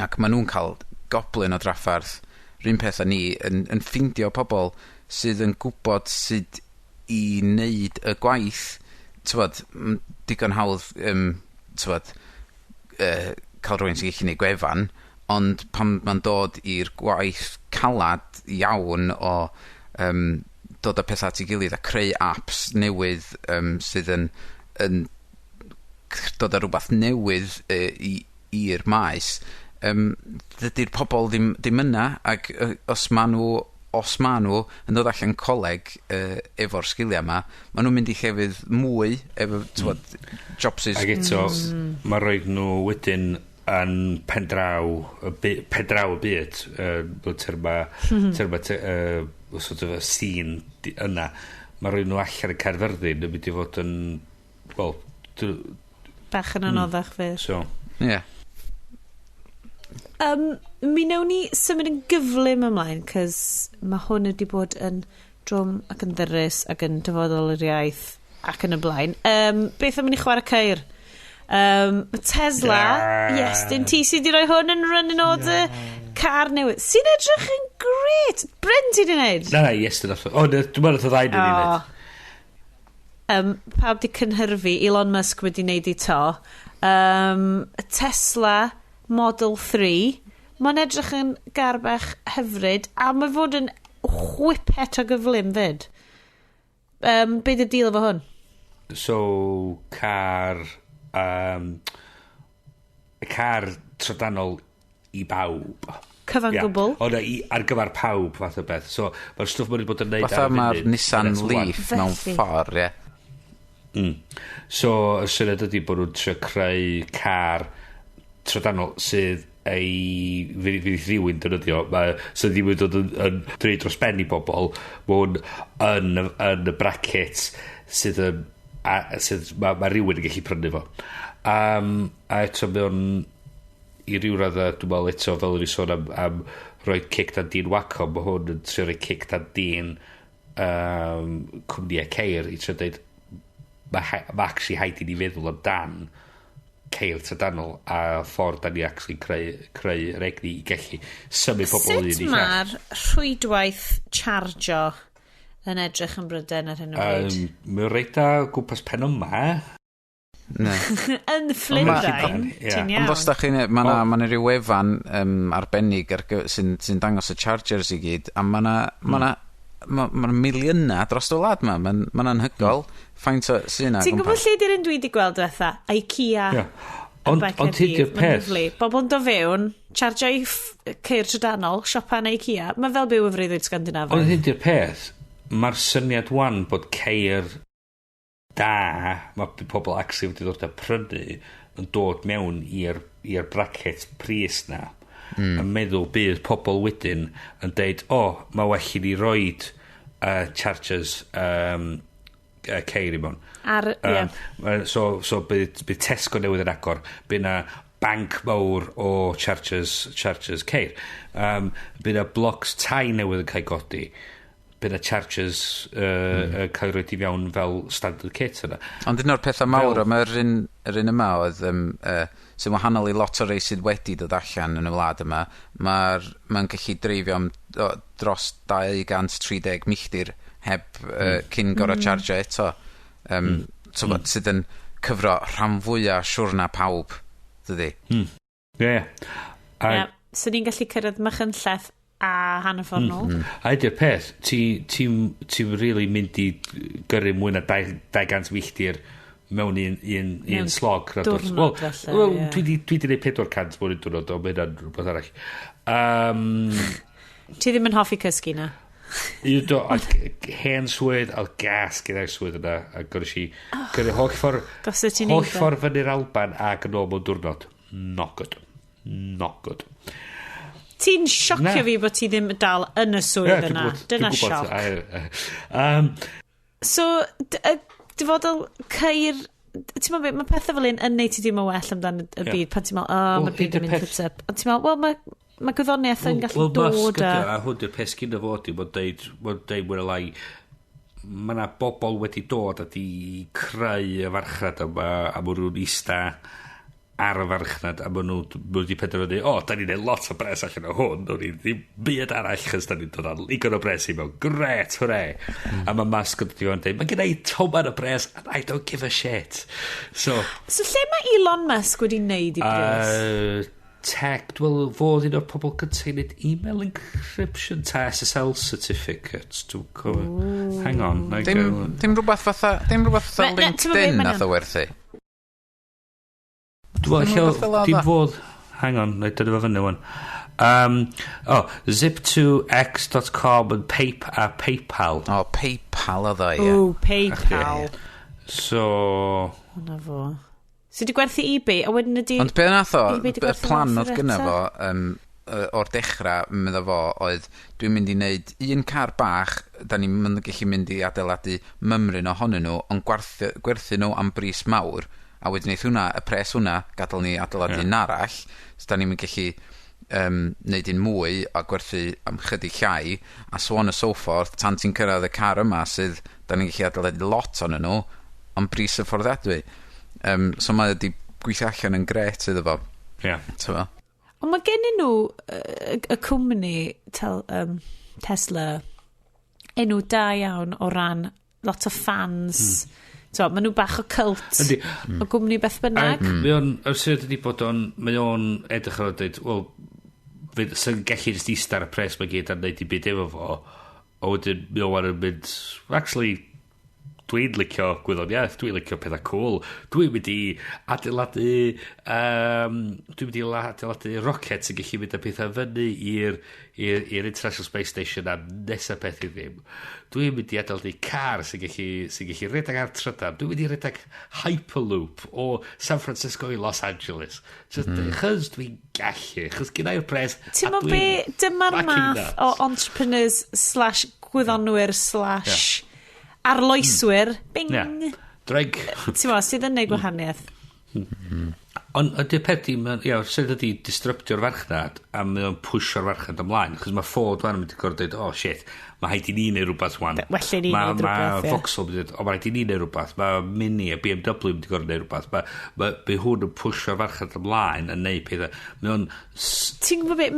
Ac maen nhw'n cael goblin o draffarth, rhywun peth â ni, yn ffindio pobl sydd yn gwybod sut i wneud y gwaith. T'wod, digon hawdd, t'wod, cael rhywun sy'n gallu neud gwefan, ond pan ma'n dod i'r gwaith calad iawn o dod â pethau at ei gilydd a creu apps newydd sydd yn dod â rhywbeth newydd i'r maes, dydy'r pobol ddim yna, ac os ma nhw yn dod allan coleg efo'r sgiliau yma, ma nhw'n mynd i llefydd mwy efo, t'wod, jobsys. Ac eto, mae roed nhw wedyn yn pen draw y byd, mewn terma sort of y scene yna, mae roed nhw allan yn Caerfyrddin yn mynd i fod yn, wel, Bach yn anoddach fydd. So, Ie. Mi wnawn ni symud yn gyflym ymlaen, cos mae hwn wedi bod yn drwm ac yn ddyrus ac yn dyfodol yr iaith ac yn y blaen. Beth am i ni chwarae ceir? Tesla, yes, dyn ti sydd wedi rhoi hwn yn running order, car newydd, sy'n edrych yn great. Bryn, ti wedi wneud? Na, yes, dyna. O, na, dwi'n meddwl oedd y ddau ni wneud. Pawb di cynhyrfu, Elon Musk wedi wneud i to. Tesla Model 3, mae'n edrych yn gar bach hyfryd, a mae fod yn whippet o gyflym fyd. Be di deal efo hwn? So, car trydanol i bawb. Cyfan gwbl. O, na, ar gyfer pawb, fath o beth. So, mae'r stwff mae'n bod yn neud Fatha ar y mae'r funud Nissan yn S1. Leaf mewn ffordd, ie. So, y syniad ydy bod nhw'n trio creu car trydanol sydd ei fydd rhywun defnyddio mae, sydd ddim yn dod yn drud dros ben i bobl, mae hwn yn y bracket sydd yn sydd ma rhywun yn gallu prynu fo, a eto mae o'n i ryw radda, dwi'n meddwl eto fel o'n i sôn am rhoi cic dan din Wacom, mae hwn yn trio rhoi cic dan din cwmnïau ceir i trio dweud mae actually haid i ni feddwl amdan ceir trydanol a ffordd da ni actually creu yr egni i gallu symud pobl o un Sut i llall. mae'r rhwydwaith chargio yn edrych yn Bryden ar hyn o bryd? Mae'n reit da gwmpas pen yma. Ne. Yn Llundain, ti'n Ond os iawn. da chi'n... Mae 'na ma 'na ryw wefan arbennig sy'n dangos y chargers i gyd, a mae 'na ma 'na ma miliynau dros y wlad ma. Mae'n ma anhygoel. Faint o sy'n na Ti'n gwybod lle di'r un dwi wedi gweld diwetha? IKEA. Ie. Ond, Bae ond hyn di'r Caerdydd. Mae'n peth. lyfli. Bobl yn dod fewn, chargio i ceir trydanol, siopa yn IKEA. Mae fel byw y freuddwyd Scandinafaidd. Ond hyn di'r peth. Mae'r syniad wan bod ceir da, mae pobl actually wedi dod â prynu yn dod mewn i'r bracket pris na. Yn meddwl bydd pobl wedyn yn deud, "O, oh, mae well i ni roid chargers ceir i mewn." Ar, ie. So bydd Tesco newydd yn agor, bydd na banc mawr o chargers ceir. Bydd na blocks tai newydd yn cael godi. Bydd na chargers cael ei roed i fewn fel standard kit yna. Ond un o'r pethau mawr, mae'r yr un yma oedd, sy'n wahanol i lot o rei sydd wedi dod allan yn y wlad yma, mae'n gallu dreifio am dros 230 milltir heb cyn gorau chargio eto. Sydd yn cyfro rhan fwyaf siwrna pawb, dydy? Ie. Yeah. A, Ie. So ni'n gallu cyrraedd Machynlleth a hanner ffordd nôl. A ydy'r peth, ti really mynd i gyrru mwy na 200 milltir mewn un Mewn slog. diwrnod Wel, falle, wel, ie. dwi di neud 400 mewn un diwrnod, ond mae hynna'n rhywbeth arall. Ti ddim yn hoffi cysgu na? Un do, ac hen swydd, a gas gyda'r swydd yna, a gyrru i gyrru holl ffordd, Gosod ti'n holl neud o. ffordd fyny'r Alban ac yn ôl mewn diwrnod. Not good. Not good. Ti'n siocio Na. fi bod ti ddim dal yn y swydd Ie, dwi'n yna. gwbod- Dyna dwi'n gwbod. sioc. So, dyfodol ceir. Ti'n meddwl, mae pethau fel un yn neud ti ddim yn well amdan y byd pan ti'n meddwl, oh, Wel, mae'r byd hyd y yn mynd tits up. Ond ti'n meddwl, wel, mae gwyddoniaeth yn gallu Wel, Musk dod ydi a o, a hwn di'r peth sgynno fo ydi, mae'n deud mwy neu lai, mae yna bobl wedi dod a di creu y farchnad yma, a mae nhw'n ista ar y farchnad, a maen nhw wedi penderfynu, "O, da ni'n neud lot o bres allan o hwn, o'n ni ddim byd arall, chos da ni'n dod â ligon o bres i mewn, gret, hwre." A mae Musk yn dod i fewn dweud, "Mae gen i toman o bres, and I don't give a shit." So, So lle mae Elon Musk wedi wneud i bres? Tech, dwi'n meddwl fod un o'r pobl gyntaf i wneud email encryption ta SSL certificates. Dwi'n cofio. Hang on. Dim rhywbeth fatha Na, ti'n gwbod be, LinkedIn ma' nath o werthu. Dwi'n Dim meddwl, rhywbeth fel dim oedd o? fod. Hang on, na i dynnu fo fyny wan. Oh, zip2x.com and a PayPal. O, PayPal oedd o, ie. O, PayPal. So, Hwna fo. So di gwerthu eBay, a wedyn ydi Ond be nath o, eBay 'di y gwerthu plan fo oedd gynna eto? fo, o'r dechrau, medda fo, oedd dwi'n mynd i wneud un car bach, da ni'n mynd gallu mynd i adeiladu mymryn ohonyn nhw, ond gwerthu nhw am bris mawr, a wedyn neith hwnna, y pres hwnna, gadael ni adeiladu un arall, so da ni'n mynd gallu neud un mwy a gwerthu am chydig llai, a so on and so forth, tan ti'n cyrraedd y car yma sydd, da ni'n gallu adeiladu lot ohonyn nhw, am bris y fforddiadwy. So mae wedi gweithio allan yn gret iddo fo. T'mo? Ond mae gennyn nhw y cwmni Tesla enw da iawn o ran lot o fans. So, maen nhw bach o cult o gwmni beth bynnag. Ac mae o'n, yr syniad ydi bod o'n, mae o'n edrych ar o dweud, wel, sy'n gallu jyst ista ar y pres mae gyd a neud i byd efo fo, a wedyn mae o'n yn mynd, "Actually, dwi'n licio gwyddoniaeth, dwi'n licio pethau cool, dwi'n mynd i adeiladu rocket sy'n gallu mynd â pethau fyny i'r International Space Station a nesa peth i ddim. Dwi'n mynd i adeiladu car sy'n gallu redeg ar trydan. Dwi'n mynd i redeg Hyperloop o San Francisco i Los Angeles. Just, chos dwi'n gallu, chos gynna i'r pres." Ti'n a mo be, dwi'n dyma'r fucking math nuts. o entrepreneurs/gwyddonwyr slash arloeswyr. Bing! Yeah. Dreg. Ti'n mo, sydd yn neud gwahaniaeth. Ond ydy'r peth di, ia, sydd ydy disruptio'r farchnad a mae o'n pwsio'r farchnad ymlaen. Chos mae Ford wan yn mynd i gorfod dweud, "Oh shit, mae rhaid i ni neud rhywbeth wan." Well i ni neud rhywbeth, Mae ie. Vauxhall yn mynd i dweud, "O, mae rhaid i ni neud rhywbeth." Mae Mini a BMW yn mynd i gorfod neud rhywbeth. Mae hwn yn pwsio'r farchnad ymlaen yn neud pethau. Mae o'n Ti'n gwybod be,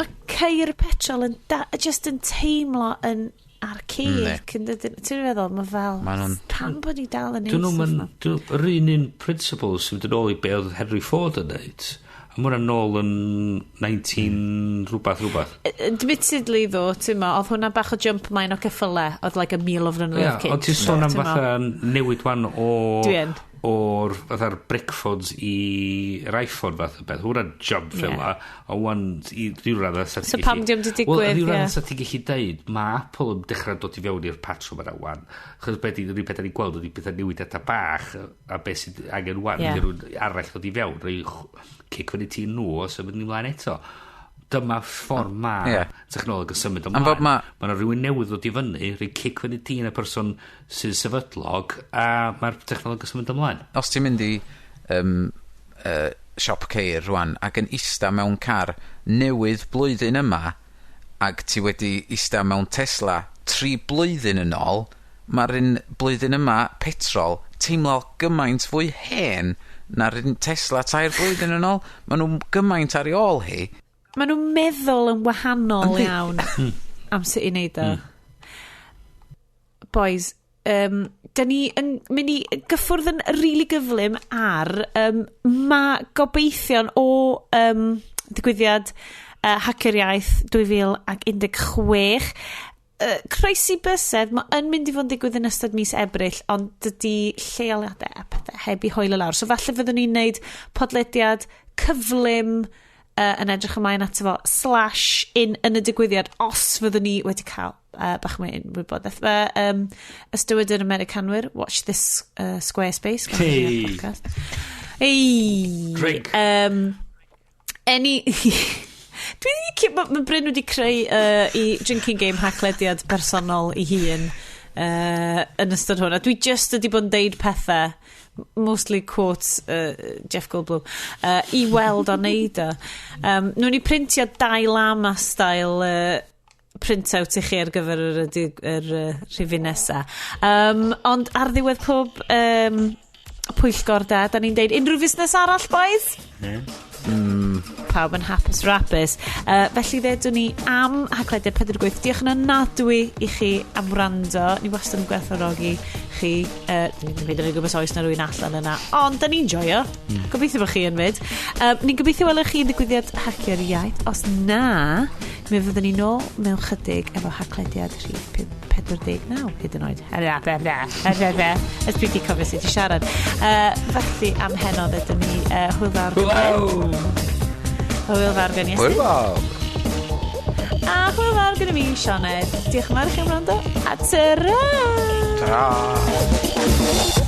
mae ceir petrol yn just yn teimlo yn archaic. Yn dydyn? Ti'n feddwl, mae fel, Ma' nhw'n pam bod ni dal yn Dyn neud nhw'n stwff 'ma? Yr un principles sy'n mynd yn ôl i be oedd Henry Ford yn neud. A ma' hwnna nôl yn 19 rhywbeth rhywbeth. Admittedly ddo, ti'n mo, oedd hwnna bach o jump ymlaen o ceffyle, oedd like a 1,000 o flynyddoedd Ie, cynt. ond ti'n sôn am Ti'n mo? fatha newid wan o Dwi yn. O'r fatha'r brick phones i'r iPhone fath o beth. Hwnna'n jump fel la. O wan i ryw raddau sa ti'n So pam 'di o'm 'di digwydd, Wel, ryw raddau ie. sa ti'n gallu deud, mae Apple yn dechrau dod i fewn i'r patrwm yna wan. Chos beth i ryw peth ni'n gweld ydy pethau newidiadau bach a beth sydd angen wan. Ie. Yeah. Rhywun arall ddod i fewn, rhoi cic fyny ti nhw a symud ni mlaen eto. Dyma ffordd ma technoleg yn symud ymlaen. Am fod Mae yna rhywun newydd ddod i fyny, rhoi cic fyny ti yn y person sy'n sefydlog, a mae'r technoleg yn symud ymlaen. Os ti'n mynd i siop ceir rwan ac yn ista mewn car newydd blwyddyn yma ac ti wedi ista mewn Tesla 3 blwyddyn yn ôl, mae'r un blwyddyn yma petrol teimlo gymaint fwy hen na'r un Tesla 3 blwyddyn yn ôl. Maen nhw gymaint ar ei ôl hi. Maen nhw'n meddwl yn wahanol Yndi. iawn am sut i wneud o. Boys, da ni yn mynd i gyffwrdd yn rili really gyflym ar ma gobeithion o digwyddiad Hacio'r Iaith 2016. Croesi bysedd, mae yn mynd i fod yn digwydd yn ystod mis Ebrill, ond dydy lleoliadau a pethau heb i hoelio lawr. So falle fyddwn ni'n neud podlediad cyflym yn edrych ymlaen ato fo, slash in yn y digwyddiad, os fyddwn ni wedi cael bach mwy yn wybodaeth. Ystywyd yr Americanwyr, watch this Squarespace. Hey. Podcast. Hey. Drink. Any... Dwi'n licio, mae Bryn wedi creu i drinking game Haclediad personol i hun yn ystod hwn. A dwi just wedi bod yn deud pethau, mostly quotes Jeff Goldblum, i weld o neud o. Nw'n ni printio Dalai Lama style printout i chi ar gyfer yr rhifyn nesa. Ond ar ddiwedd pob pwyllgor da. Da ni'n deud unrhyw fusnes arall, boys? Pawb yn hapus rapus. Felly ddedwn ni am Haclediad 48. Diolch yn ofnadwy i chi am wrando. Ni wastad yn gwerthfawrogi chi. Ni'n mynd yn gwybod oes na rywun allan yna. Ond da ni'n joio. Gobeithio bod chi yn mynd. Ni'n gobeithio welwch chi yn ddigwyddiad Hacio'r Iaith. Os na, mi fyddwn ni nôl mewn chydig efo Haclediad rhif 49 hyd yn oed. Ys dwi wedi cofio sut i siarad. Felly am heno ddedwn ni hwyl fawr. Hwyl! Hwyl fawr gen i. Hwyl fawr. A hwyl fawr gen i fi, Sioned. Diolch yn fawr i chi am wrando. A ta-ra! Ta-ra!